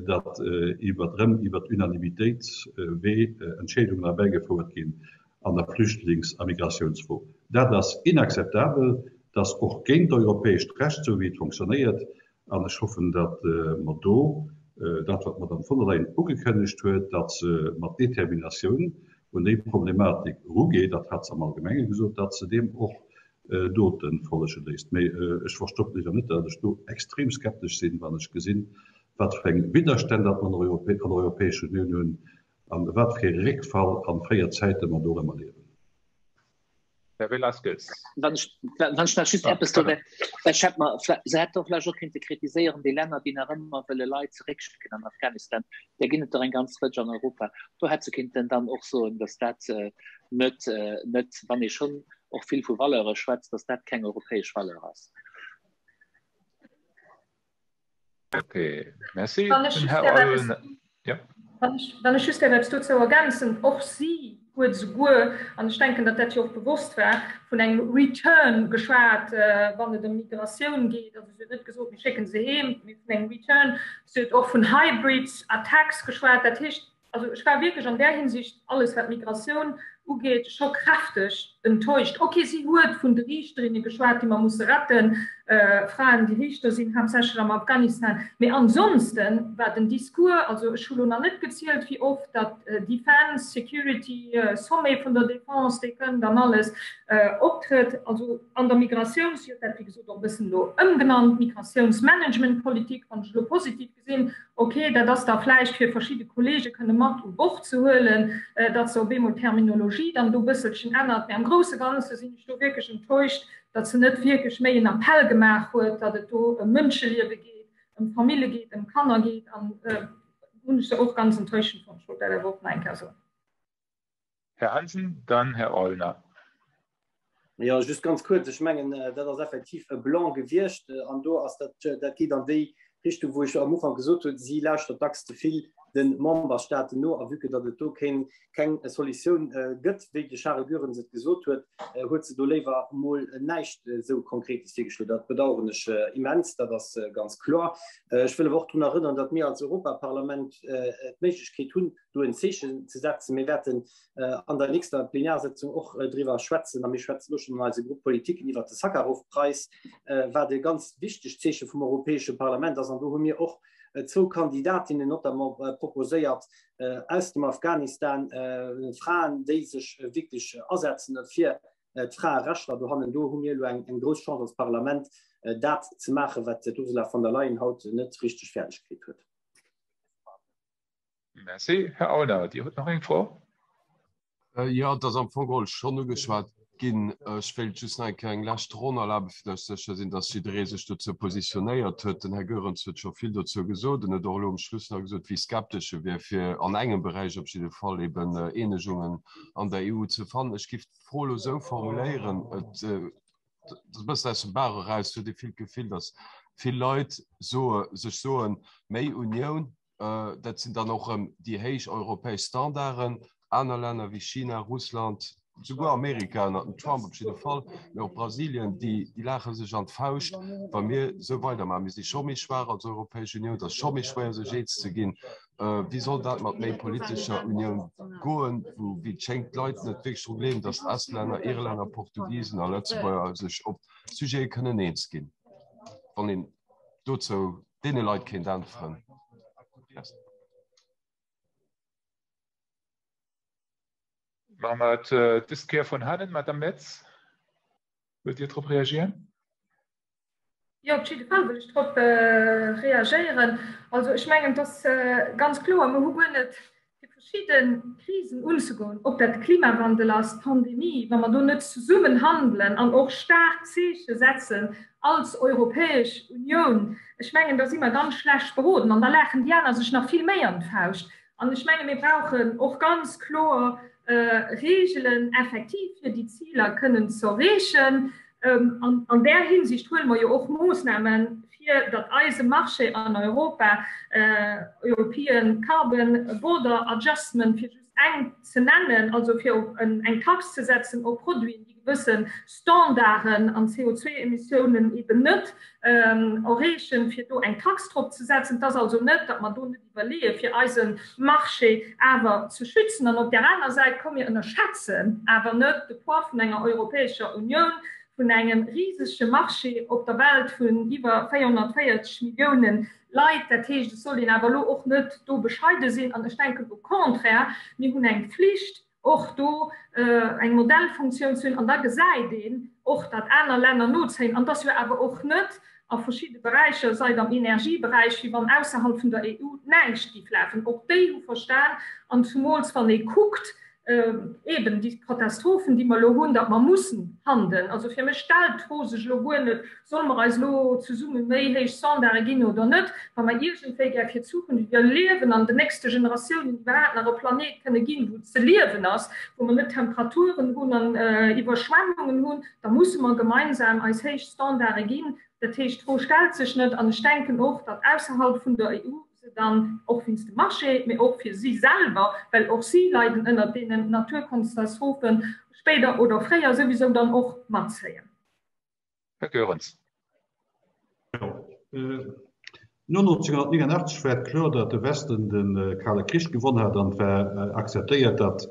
datt iwwer erëm iwwer d'Unanimitéitswee Entscheedungen erbäigefouert ginn an der Flüchtlings a Migratiounsfro. Dat ass inakzeptabel, dat ass och géint d'europäescht Recht, esou wéi et fonctionnéiert. An ech hoffen, datt mer do dat, wat d'Madame von der Leyen ugekënnegt huet, datt se mat Determinatioun un déi Problematik erugeet, dat hat se am Allgemenge gesot, datt se deem och Dote follege léisst. Mee ech verstoppen lech awer net, datt ech do extrem skeptesch sinn, wann ech gesinn, wat fir eng Widderstänn datt mer an der Europäescher Unioun hunn an wat fir ee Réckfall an fréier Zäite mer do erëm erliewen. Här Velasquez. Wann ech, wann ech nach just ah, eppes do ech hätt mer se hätt doch vläicht och kinnte kritiséieren, déi Länner, déi nach ëmmer wëlle Leit zeréckschécken an Afghanistan, där ginn et der eng ganz Rëtsch an Europa. Do hätt se kinnten dann och soen, datt dat äh, net, äh, net, wann ee schonn och vill vu Valeure schwätzt, datt dat keng europäesch Valeur ass. Okay, merci. Wann ech just däerf eppes dozou ergänzen, och si. huet esouguer, an ech denken, datt dat jo och bewosst war, vun engem Return geschwat, wann et ëm Migratioun geet. Also si huet net gesot, mir schécke se heem, mee vun engem Return. Si huet och vun Hybrid Attacks geschwat. Dat heescht, also ech war wierklech an där Hinsicht, alles wat Migratioun ugeet, scho kräfteg enttäuscht. Ok, si huet vun de Riichterinne geschwat, déi mer musse retten, Fraen, déi Riichter sinn, haaptsächlech am Afghanistan. Mee ansonsten war den Discours, also ech hu lo nach net gezielt, wéi oft datt Defense, Security, Sommet vun der Defense, dee kënnt an alles, optrëtt. Also an der Migratioun, si huet dat wéi gesot och e bëssen elo ëmgenannt, Migratiounsmanagementpolitik, wann ech elo positiv gesinn, ok, dat ass da vläicht fir verschidde Kollege kënne mat u Bord ze huelen, datt se op eemol d'Terminologie dann do e bësselchen ännert. Mee am grousse Ganze sinn ech do wierklech enttäuscht, datt se net wierklech méi en Appell gemaach huet, datt et do ëm Mënscheliewe geet, ëm Famille geet, ëm Kanner geet. An hunn ech se och ganz enttäuschend fonnt. Ech wollt dat awer och nach eng Kéier soen. Här Hansen, dann Här Aulner. Jo, just ganz kuerz. Ech mengen, dat ass effektiv e Blanc gewiescht. An do ass dat, dat geet an déi Richtung, wou ech am Ufank gesot hunn, si lauschtert dacks ze vill de Memberstaaten no. A vue que datt et do keng, keng Solutioun gëtt, wéi de Charel Goerens et gesot huet, huet se do léiwer emol näischt esou Konkretes virgeschloen. Dat bedauern ech immens, dat ass ganz kloer. Ech wëll awer och drun erënnern, datt mir als Europaparlament d'Méiglechkeet hunn, do en Zeechen ze setzen. Mir wäerten an der nächster Plenarsitzung och driwwer schwätzen a mir schwätzen elo schonn an eise Groupe politiquen iwwert de Sakharov-Preis, wat e ganz wichtegt Zeeche vum Europäesche Parlament ass. An do hu mir och zwou Kandidatinnen notamment proposéiert aus dem Afghanistan, Fraen, déi sech wierklech asetzen fir d'Fraerechter dohannen. Do hu mir elo eng grouss Chance als Parlament, dat ze maachen, wat d'Ursula von der Leyen haut net richteg fäerdeg kritt huet. Merci. Här Aulner, Dir hutt nach eng Fro? Jo, et ass am Fong geholl schonn ugeschwat ginn. Ech wéilt just nach eng Kéier eng lescht Ronn erlaben, fir datt ech sécher sinn, datt jidderee sech dozou positionéiert huet. Den Här Goerens huet scho vill dozou gesot. En huet och elo um Schluss nach gesot, wéi skeptesch e wier, fir an engem Beräich op jidde Fall eben Eenegungen an der EU ze fannen. Ech géif d'Fro elo esou formuléieren, Et ass e bëssen aus dem Bauch eraus, huet ee vill d'Gefill, datt vill Leit soe sech soen, méi Unioun, Dat sinn dann och erëm déi héich europäesch Standarden. Aner Länner wéi China, Russland, souguer Amerika ënner dem Trump op jidde Fall, mee och Brasilien, déi laache sech an d'Fauscht, wa mir esou weidermaachen. Mir si scho méi schwaach als Europäesch Unioun, et ass scho méi schwéier sech eens ze ginn. Wéi soll dat mat méi politescher Unioun goen, wou wéi et schéngt d'Leit net wierklech dru gleewen, datt Estlänner, Irlänner, Portugisen a Lëtzebuerger sech op Sujete kënnen eens ginn, wann een dozou deene Leit kéint äntweren. Maache mer et dës Kéier vun hannen. Madame Metz, wëllt Dir drop reagieren? Jo, op jidde Fall wëll ech drop reagéieren. Also ech mengen, et ass ganz kloer, mer hu guer net fir verschidde Krisen unzegoen, ob dat de Klimawandel ass, d'Pandemie, wa mer do net zesummen handelen an och staark Zeeche setzen als Europäesch Unioun, ech mengen, da si mer ganz schlecht beroden an da laachen déi aner sech nach vill méi an d'Fauscht. An ech menge mir brauchen och ganz kloer Reegelen effektiv, fir déi Ziler kënnen z'erreechen. An an där Hinsicht huele mer jo och Moossnamen, fir datt eise Marché an Europa, European Carbon Border Adjustment, fir just eng ze nennen, also fir op eng Tax ze setzen op Produiten, déi gewësse Standarden an CO2-Emissiounen eben net erreechen, fir do eng Tax drop ze setzen. Et ass also net, datt mer do net iwwerleeë fir eise Marché awer ze schützen. An op där aner Säit, komm mir ënnerschätzen awer net de Poids vun enger Europäescher Unioun, vun engem risege Marché op der Welt vun iwwer 440 Milliounen Leit. Dat heescht, et sollt een awer elo och net do bescheide sinn. An ech denken au contraire, mir hunn eng Pflicht, och do eng Modellfunktioun ze hunn an da gesäit een och, datt aner Länner nozéien an dass jo awer och net a verschidde Beräicher, sei et am Energieberäich, wéi wann ausserhalb vun der EU näischt géif lafen. Och déi hu verstan an zumools wann ee kuckt, eben déi Katastrophen, déi mer elo hunn, datt mer mussen handeln. Also fir mech stellt d'Fro sech elo guer net, Solle mer eis elo zesumme méi héich Standarde ginn oder net? Wa mer iergendwéi gär fir d'Zukunft iwwerliewen an den nächste Generatiounen iwwerhaapt nach e Planet kënne ginn, wou ze liewen ass, wou mer net Temperaturen hunn an Iwwerschwemmungen hunn, da musse mer gemeinsam eis héich Standarde ginn. Dat heescht, d'Fro stellt sech net. An ech denken och, datt ausserhalb vun der EU se. se dann och wéinst dem Marché, mee och fir si selwer, well och si leiden ënnert deenen Naturkonstastrophen, spéider oder fréier souwisou dann och matzéien. Här Goerens. Jo. No 1989 war et kloer, datt de Westen de Kale Krich gewonn hat an et war akzeptéiert, datt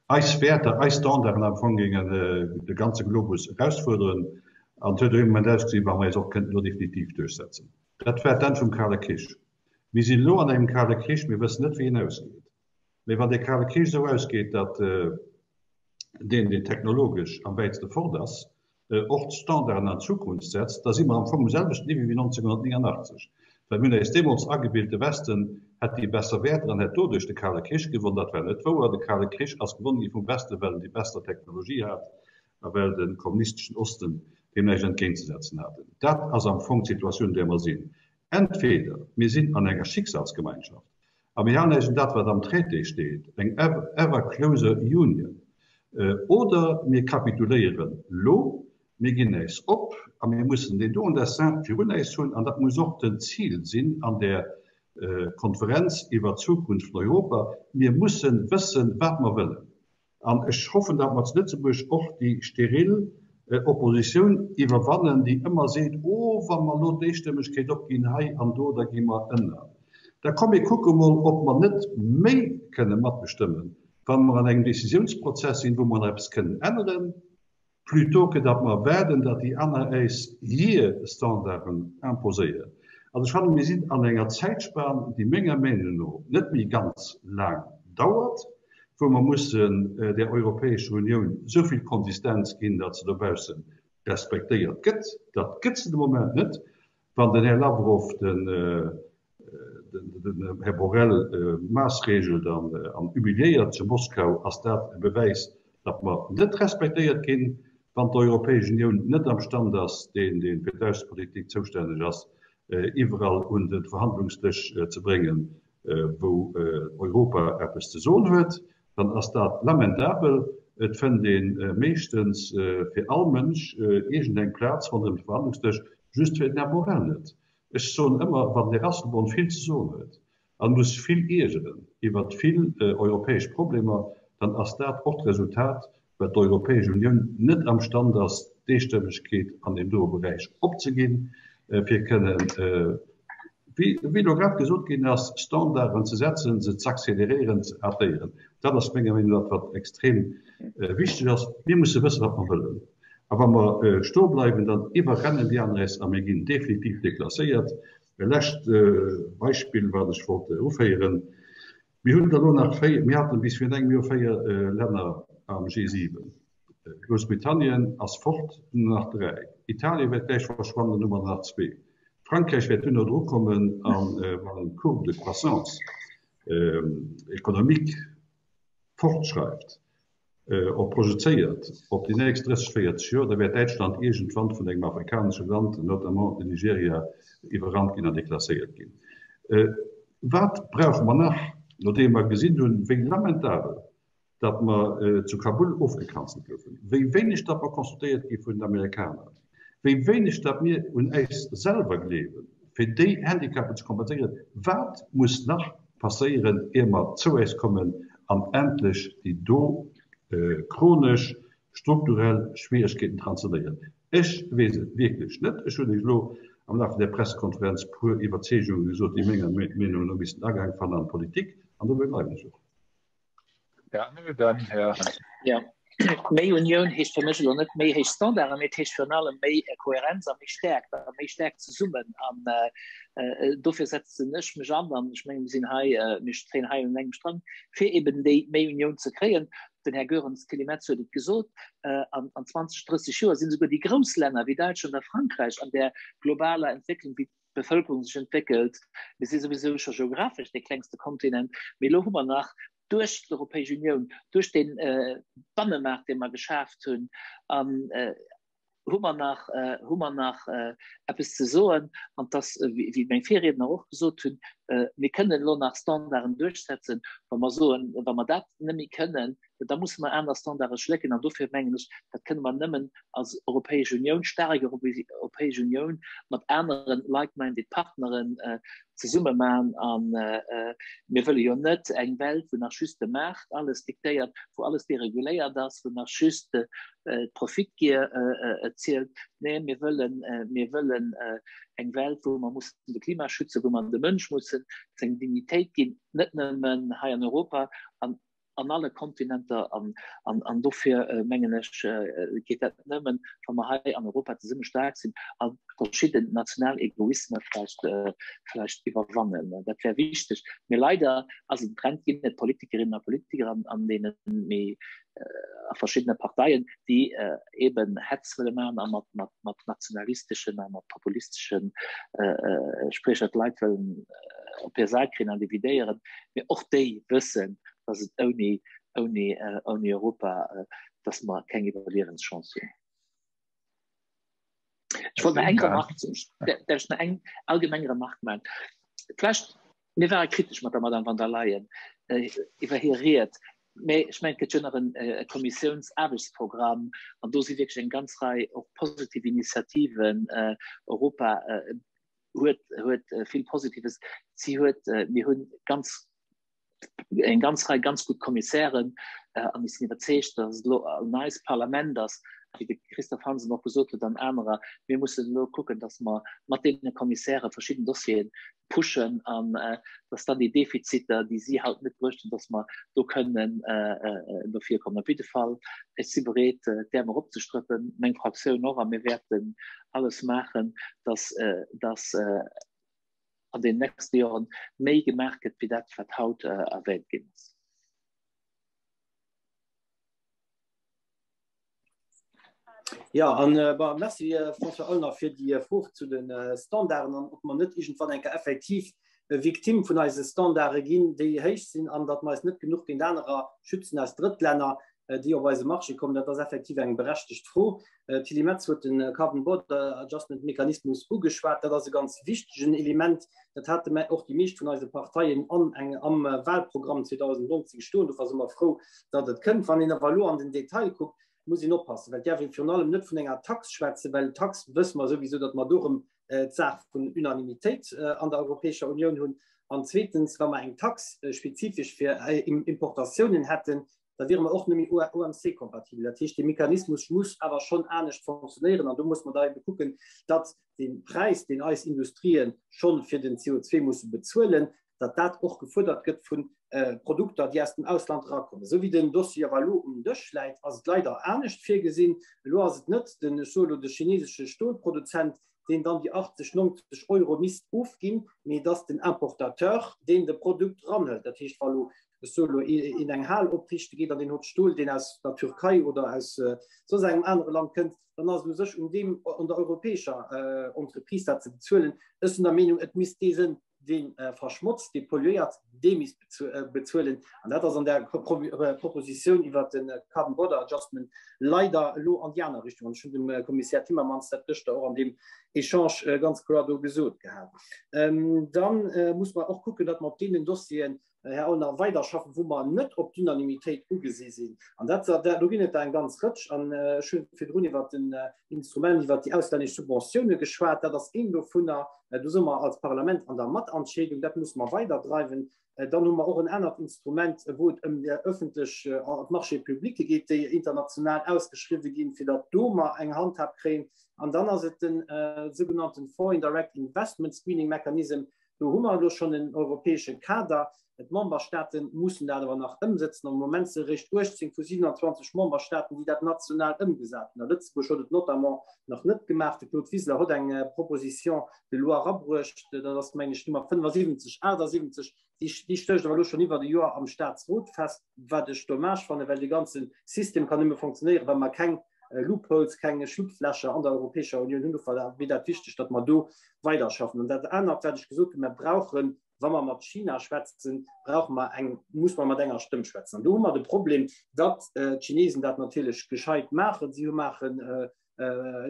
eis Wäerter, eis Standarden am Fong géingen de ganze Globus erausfuerderen. An et huet och ee Moment ausgesinn, wa mer eis och kënnten elo definitiv duerchsetzen. Dat war d'Enn vum Kale Krich. Mir sinn elo an engem Kale Krich, mir wëssen net, wéi en ausgeet. Mee wann dee Kale Krich esou ausgeet, datt deen, deen technologesch am wäitste fort ass, och d'Standarden an d'Zukunft setzt, da si mer am Fong um selwechten Niveau wéi 1989. Well mir hunn äis deemools agebilt, de Westen hätt déi besser Wäerter an hätt doduerch de Kale Krich gewonn. Dat war net wouer. De Kale Krich ass gewonn gi vum Westen, well en déi besser Technologie hat a well de kommunisteschen Osten deem näischt entgéintzesetzen hat. Dat ass am Fong d'Situatioun, an där mer sinn. Entweder mir sinn an enger Schicksalsgemeinschaft A mir halen eis un dat, wat am Traité steet, eng ever closer union, oder mir kapituléieren elo, mir ginn äis op a mir mussen deen doen Dessein virun äis hunn. An dat muss och den Zil sinn an där Konferenz iwwert d'Zukunft vun Europa. Mir mussen wëssen, wat mer wëllen. An ech hoffen, datt mer zu Lëtzebuerg och déi steril Oppositioun iwwerwannen, déi ëmmer seet, Oh, wa mer elo d'Eestëmmegkeet opginn hei an do, da gi mer ënner. Da komm mir kucke mol, ob mer net méi kënne matbestëmmen, wa mer an engem Décisiounsprozess sinn, wou mer nach eppes kënnen änneren. Plutôt que datt mer waarden, datt déi aner äis hir Standarden imposéieren. Also ech fannen, mir sinn an enger Zäitspan, déi menger Meenung no net méi ganz laang dauert, wou mer mussen der Europäescher Unioun esou vill Konsistenz ginn, datt se dobausse respektéiert gëtt. Dat gëtt se de Moment net, wann den Här Lavrov den den Här Borrell maassreegelt an humiliéiert zu Moskau, ass dat e Bewäis, datt mer net respektéiert ginn, wann d'Europäesch Unioun net am Stand ass, deen, dee fir d'Aussepolitik zoustänneg ass, iwwerall un de Verhandlungsdësch ze bréngen, wou Europa eppes ze soen huet, dann ass dat lamentabel. Et fënnt ee meeschtens fir all Mënsch iergendeng Plaz ronderëm de Verhandlungsdësch, just fir den Här Borrell net. Ech soen ëmmer, wann den Här Asselborn vill ze soen huet an muss vill iergeren iwwert vill europäesch Problemer, dann ass dat och d'Resultat, well d'Europäesch Unioun net am Stand ass, d'Eestëmmegkeet an deem doe Beräich opzeginn, fir kënnen, wéi elo grad gesot ginn ass, Standarden ze setzen, se z'accélérieren, ze adéieren. Dat ass menger Meenung no dat, wat extrem wichteg ass. Mir musse wëssen, wat mer wëllen. A wa mer stoe bleiwen, dann iwwerrennen déi aner äis a mir ginn definitiv deklasséiert. E lescht Beispill, wat ech wollt uféieren, Mir hunn der elo nach véier, mir haten bis virun engem Joer véier Länner am G7. Groussbritannien ass fort, dunn nach dräi. Italien wäert gläich verschwannen, dann hu mer nach zwee. Frankräich wäert duerno drukommen a wann d'Courbe de croissance économique fortschreift, och projezéiert op déi nächst 30, 40 Joer, da wäert Däitschland iergendwann vun engem afrikanesche Land, notamment den Nigeria, iwwerrannt ginn an deklasséiert ginn. Wat brauche mer nach, nodeem mer gesinn hunn, wéi lamentabel datt mer zu Kabul ofgekanzelt goufen, wéi wéineg datt mer consultéiert gi vun den Amerikaner, wéi wéineg datt mir un äis selwer gleewen, fir déi Handicapen ze kompenséieren? Wat muss nach passéieren, ier mer zou äis kommen an endlech déi do chronesch strukturell Schwieregkeeten transcendéieren? Ech weess et wierklech net. Ech hunn Iech elo am Laf vun där Pressekonferenz e puer Iwwerzeegungen gesot, déi menger Meenung no missten Agaang fannen an d'Politik, an dobäi bleiwen ech och. Ja, dann Här Hansen. Ja. Méi Unioun heescht fir mech elo net méi héich Standarden, mee et heescht virun allem méi Kohärenz a méi Stäerkt a méi staark zesummen. An äh, dofir setzen ech mech an, an ech mengen, mir sinn hei, äh, mir zéien hei un engem Strang, fir eben déi méi Unioun ze kréien. Den Här Goerens, d'Tilly Metz huet et gesot, äh, an, an 20, 30 Joer sinn esouguer déi grouss Länner wéi Däitschland a Frankräich an där globaler Entwécklung wéi d'Bevëlkerung sech entwéckelt. Mir si souwisou scho geographesch dee klengste Kontinent, mee elo hu mer nach duerch d'Europäesch Unioun, duerch dee Bannemaart, dee mer geschaaft hunn, an hu mer nach, hu mer nach eppes ze soen. An dass, wéi meng Virriedner och gesot hunn, Mir kënnen elo nach Standarden duerchsetzen, wa mer soen, wa mer dat net méi kënnen, da musse mer aner Standarde schlécken. An dofir mengen ech, dat kënne mer nëmmen als Europäesch Unioun, staark Europäesch Unioun mat aneren like-minded Partneren zesumme maachen. A mir wëlle jo net eng Welt, wou nach just de Maart alles diktéiert, wou alles dereguléiert ass, wou nach just d'Profitgier zielt. Nee, mir wëllen, mir wëllen eng Welt, wou mer mussen de Klima schützen, wou mer de Mënsch mussen seng Dignitéit ginn, net nëmmen hei an Europa, an an alle Kontinenter. An, an, an dofir mengen ech, geet dat nëmmen, wa mer hei an Europa zesumme staark sinn a verschidden national Egoisme vläicht, vläicht iwwerwannen. Dat wär wichteg. Mee leider ass et en Trend, ginn et Politikerinnen a Politiker an, an deene méi a verschiddene Parteien, déi eben Hetz wëlle maachen a mat, mat, mat nationalisteschen a mat populisteschen Spriecher d'Leit wëllen op hir Säit kréien an dividéieren. Mee och déi wëssen, dass et ouni, ouni, ouni Europa, dass mer keng Iwwerliewenschance hunn. Ech wollt nach eng Remark, darf ech nach eng allgemeng Remark maachen? Vläicht, mir ware kritesch mat der Madame von der Leyen iwwer hir Ried, mee ech mengen, et gëtt jo nach en Kommissiounsaarbechtsprogramm an do si wierklech eng ganz Rei och positiv Initiativen. Europa huet, huet vill Positives. Si huet, mir hunn ganz eng ganz Rei ganz gutt Kommissären an ech sinn iwwerzeegt, datt et elo un eis Parlament ass, wéi de Christophe Hansen och gesot huet an anerer, mir mussen elo kucken, datt mer mat deene Kommissäre verschidden Dossieren pushen an datt dann déi Defiziter, déi si haut net bruecht hunn, datt mer do kënnen no vir kommen. Op jidde Fall, ech si bereet, d'Äerm eropzestrëppen, meng Fraktioun och, a mir wäerten alles maachen, datt datt an den nächste Joren méi gemaach gëtt wéi dat, wat haut erwähnt ginn ass. Ja an äh, bah, merci äh, François Aulner fir déi äh, Fro zu den äh, Standarden an ob man net irgendwann enker effektiv äh, Victime vun eise Standarde ginn, déi héich sinn an datt mer eis net genuch géint anerer schützen aus Drëttlänner, äh, déi op eise Marché kommen. Dat ass effektiv eng berechtegt Fro. D'Tilly Metz huet de Carbon Border Adjustment Mechanismus ugeschwat. Dat ass e ganz wichtegen Element. Dat hate mer och déi meescht vun eise Parteien an eng am Wahlprogramm 2019 stoen. Dofir si mer frou, datt et kënnt. Wann een awer elo an den Detail kuckt, muss een oppassen, well et däerf ee virun allem net vun enger Tax schwätzen, well Tax wësse mer souwisou, datt mer do erëm d'Saach vun Unanimitéit an der Europäescher Unioun hunn. An zweetens, wa mer eng Tax spezifesch fir Importatiounen hätten, da wiere mer och net méi OMC-kompatibel. Dat heescht, dee Mechanismus muss awer schonn anescht fonctionnéieren an do muss mer da ebe kucken, datt dee Präis, deen eis Industrien schonn fir den CO2 musse bezuelen, datt dat och gefuerdert gëtt vu Produkter, déi aus dem Ausland erakommen. Esou wéi den Dossier awer elo um Dësch läit, ass et leider anescht virgesinn. Elo ass et net den, ech soe elo, de chinesesche Stolproduzent, deen dann déi 80, 90 Euro misst ofginn, mee et ass den Importateur, deen de Produkt eranhëlt. Dat heescht, wa elo, ech soe elo, een eng Hal opriichte geet an deen huet Stol, deen aus der Türkei oder aus soss engem anere Land kënnt, dann ass et u sech un deem, un der europäescher Entreprise dat ze bezuelen. Ech sinn der Meenung, et misst dee sinn, dee verschmotzt, dee polluéiert, dee misst bezuelen. An dat ass an der Propositioun iwwert de Carbon Border Adjustment leider elo an déi aner Richtung. An ech hunn dem Kommissär Timmermans dat gëschter och an deem Echange ganz kloer do gesot gehat. Da muss mer och kucken, datt mer op deenen Dossieren, Här Aulner, weiderschaffen, wou mer net op d'Unanimitéit ugesi sinn. An dat, do ginn et der eng ganz Rëtsch. An ech hu virdrun iwwert den Instrument, iwwert déi auslännesch Subventioune geschwat. Dat ass een dovunner. Do si mer als Parlament an der Matentscheedung. Dat musse mer weiderdreiwen. Dann hu mer och en anert Instrument, wou et ëm déi öffentlech Marchés publics geet, déi international ausgeschriwwe ginn, fir datt do mer eng Handhab kréien. An dann ass et de sougenannten Foreign Direct Investment Screening Mechanism, Do hu mer elo schonn en europäesche Kader. D'Memberstaate mussen dat awer nach ëmsëtzen. Am Moment si eréischt 18 vu 27 Memberstaaten, déi dat national ëmgesat hunn. A Lëtzebuerg huet et notamment nach net gemaach. De Claude Wiseler huet eng Proposition de loi erabruecht, dat ass, mengen ech, d'Nummer 75, 78. Déi stécht awer elo schonn iwwert e Joer am Staatsrot fest, wat ech dommage fannen, well dee ganze System kann nëmme funktionéieren, wa mer keng Loopholes, keng Schlupflächer an der Europäescher Unioun hunn. Dofir wier dat wichteg, datt mer do weiderschaffen. An dat anert, wat ech gesot hunn, Mer brauchen, wa mer mat China schwätzen, brauche mer eng, muss mer mat enger Stëmm schwätzen. An do hu mer de Problem, datt d'Chinesen dat natierlech gescheit maachen. Si maachen,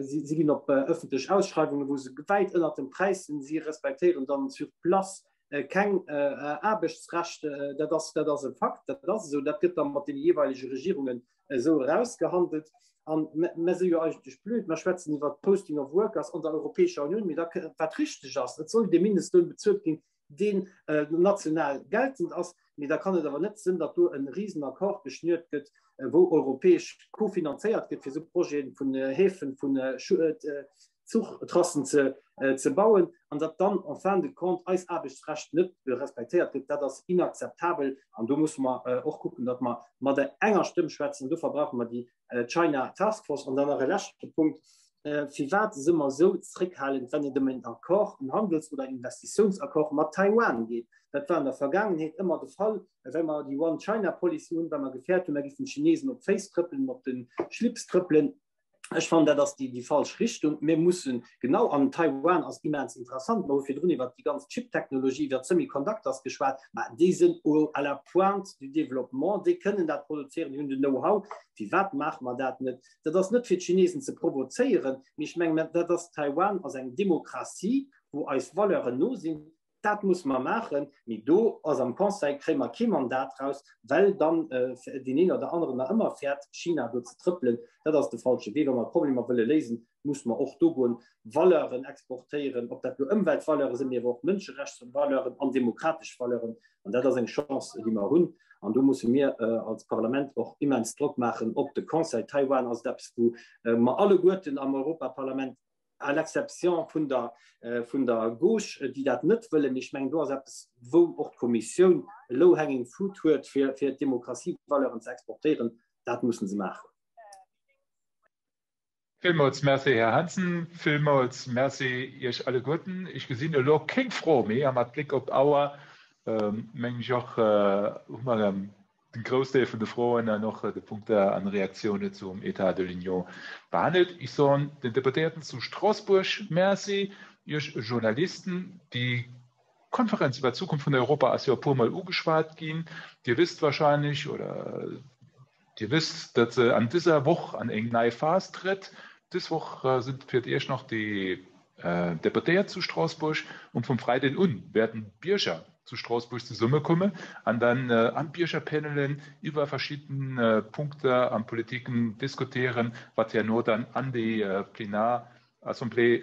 si ginn op ëffentlech Ausschreiwungen, wou se wäit ënnert dem Präis sinn. Si respektéieren dann sur place. keng Aarbechtsrecht, dat ass, dat ass e Fakt, dat ass esou, dat gëtt da mat de jeeweilege Regierungen esou erausgehandelt. An mer si jo eigentlech blöd, mer schwätzen iwwer d'Posting of Workers an der Europäescher Unioun, mee da, wat richteg ass, et soll dee Mindestloun bezuelt ginn, deen national geltend ass, mee da kann et awer net sinn, datt do e Risenaccord geschnürt gëtt, wou europäesch kofinanzéiert gëtt, fir esou Projete vun Häfen, vun Zuchtrassen ze bauen, an datt dann en fin de compte eis Aarbechtsrecht net respektéiert gëtt. Dat ass inakzeptabel an do musse mer och kucken, datt mer mat enger Stëmm schwätzen. Dofir brauche mer déi China Task Force. An dann nach e leschte Punkt, Firwat si mer esou zréckhalend, wann et ëm en Accord, en Handels oder Investitiounsaccord mat Taiwan geet? Dat war an der Vergaangenheet ëmmer de Fall, well mer déi One-China-Policy hunn, well mer gefäert hunn, mer géifen d'Chinesen op d'Féiss trëppelen, op de Schlips trëppelen. Ech fannen, dat ass déi falsch Richtung. Mir mussen genau, an Taiwan ass immens interessant, mer hu virdrun iwwert déi ganz Chip-Technologie, iwwert d'Semiconductors geschwat, mä déi sinn à la pointe du développement, déi kënnen dat produzéieren, déi hunn den Know-how. Firwat maache mer dat net? Dat ass net fir d'Chinesen ze provozéieren, mee ech mengen, dat ass, Taiwan ass eng Demokratie, wou eis Valeuren no sinn. Dat musse mer maachen, mee do ass am Conseil, kréie mer kee Mandat raus, well dann deen een oder aneren nach ëmmer fäert, China do ze trëppelen. Dat ass de falsche Wee. Wa mer d'Problemer wëlle léisen, musse mer och do goen, Valeuren exportéieren, ob dat elo Ëmweltvaleure sinn, mee awer och Mënscherechtsvaleuren an demokratesch Valeuren. An dat ass eng Chance, déi mer hunn. An do musse mir als Parlament och immens Drock maachen op de Conseil. Taiwan ass et eppes, wou mer alleguerten am Europaparlament, à l'exception vun der, vun der Gauche, déi dat net wëllen. Mee ech mengen, do ass eppes, wou och d'Kommissioun low hanging fruit huet, fir, fir d'Demokratievaleuren ze exportéieren. Dat mussen se maachen. Villmools Merci, Här Hansen. Villmools Merci Iech alleguerten. Ech gesinn elo keng Fro méi a mat Bléck op d'Auer mengen ech och, hu mer den Groussdeel vun de Froen an och de Punkter an Reaktiounen zum État de l'Union behandelt. Ech soen den Deputéierten zu Stroossbuerg Merci, Iech Journalisten. Déi Konferenz iwwer d'Zukunft vun Europa ass jo e puermol ugeschwat ginn. Dir wësst wahrscheinlech oder Dir wësst, datt se an dëser Woch an eng nei Phas trëtt. Dës Woch sinn fir d'éischt nach déi Deputéiert zu Stroossbuerg und vum Freiden un wäerten d'Bierger zu Stroossbuerg zesummekommen an dann an Biergerpanelen iwwer verschidden Punkter an Politiken diskutieren, wat herno dann an déi Plenar Assemblée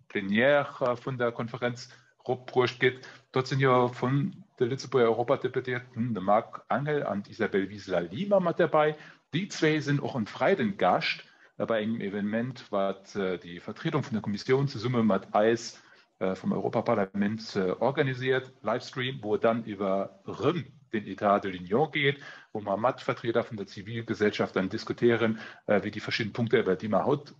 plénière vun der Konferenz ropbruecht gétt. Dort sinn jo vun de Lëtzebuerger Europadeputéierten de Marc Angel an d'Isabel Wiseler-Lima mat derbei. Déi zwéi sinn och en Freiden Gaascht bei engem Evenement, wat déi Vertriedung vun der Kommissioun zesumme mat eis vum Europaparlament organisiert, Livestream, wou et dann iwwer erëm den État de l'Union geet, wou mer mat Vertrieder vun der Zivilgesellschaft dann diskutieren, wéi déi verschidden Punkte, iwwer déi mer haut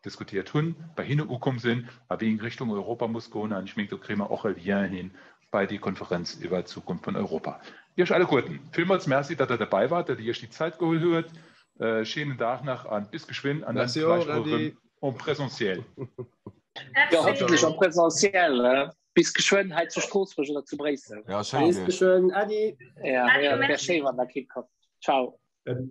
diskutiert hunn, bei hinne ukomm sinn a wéi eng Richtung Europa muss goen. An ech mengen, do kréie mer och e Lien hin bei déi Konferenz iwwer d'Zukunft vun Europa. Iech alleguerten villmools Merci, datt Der derbäi waart, datt Dir Iech déi Zäit geholl huet. Schéinen Dag nach an bis geschwinn an dann vläicht och erëm en présentiel. Jo, hoffentlech en présentiel. Bis geschwënn hei zu Stroossbuerg oder zu Bréissel. Ja, schéin Bis geschwënn. Äddi. Ja, wär schéi, wann Der kéint kommen. Ciao. Äddi.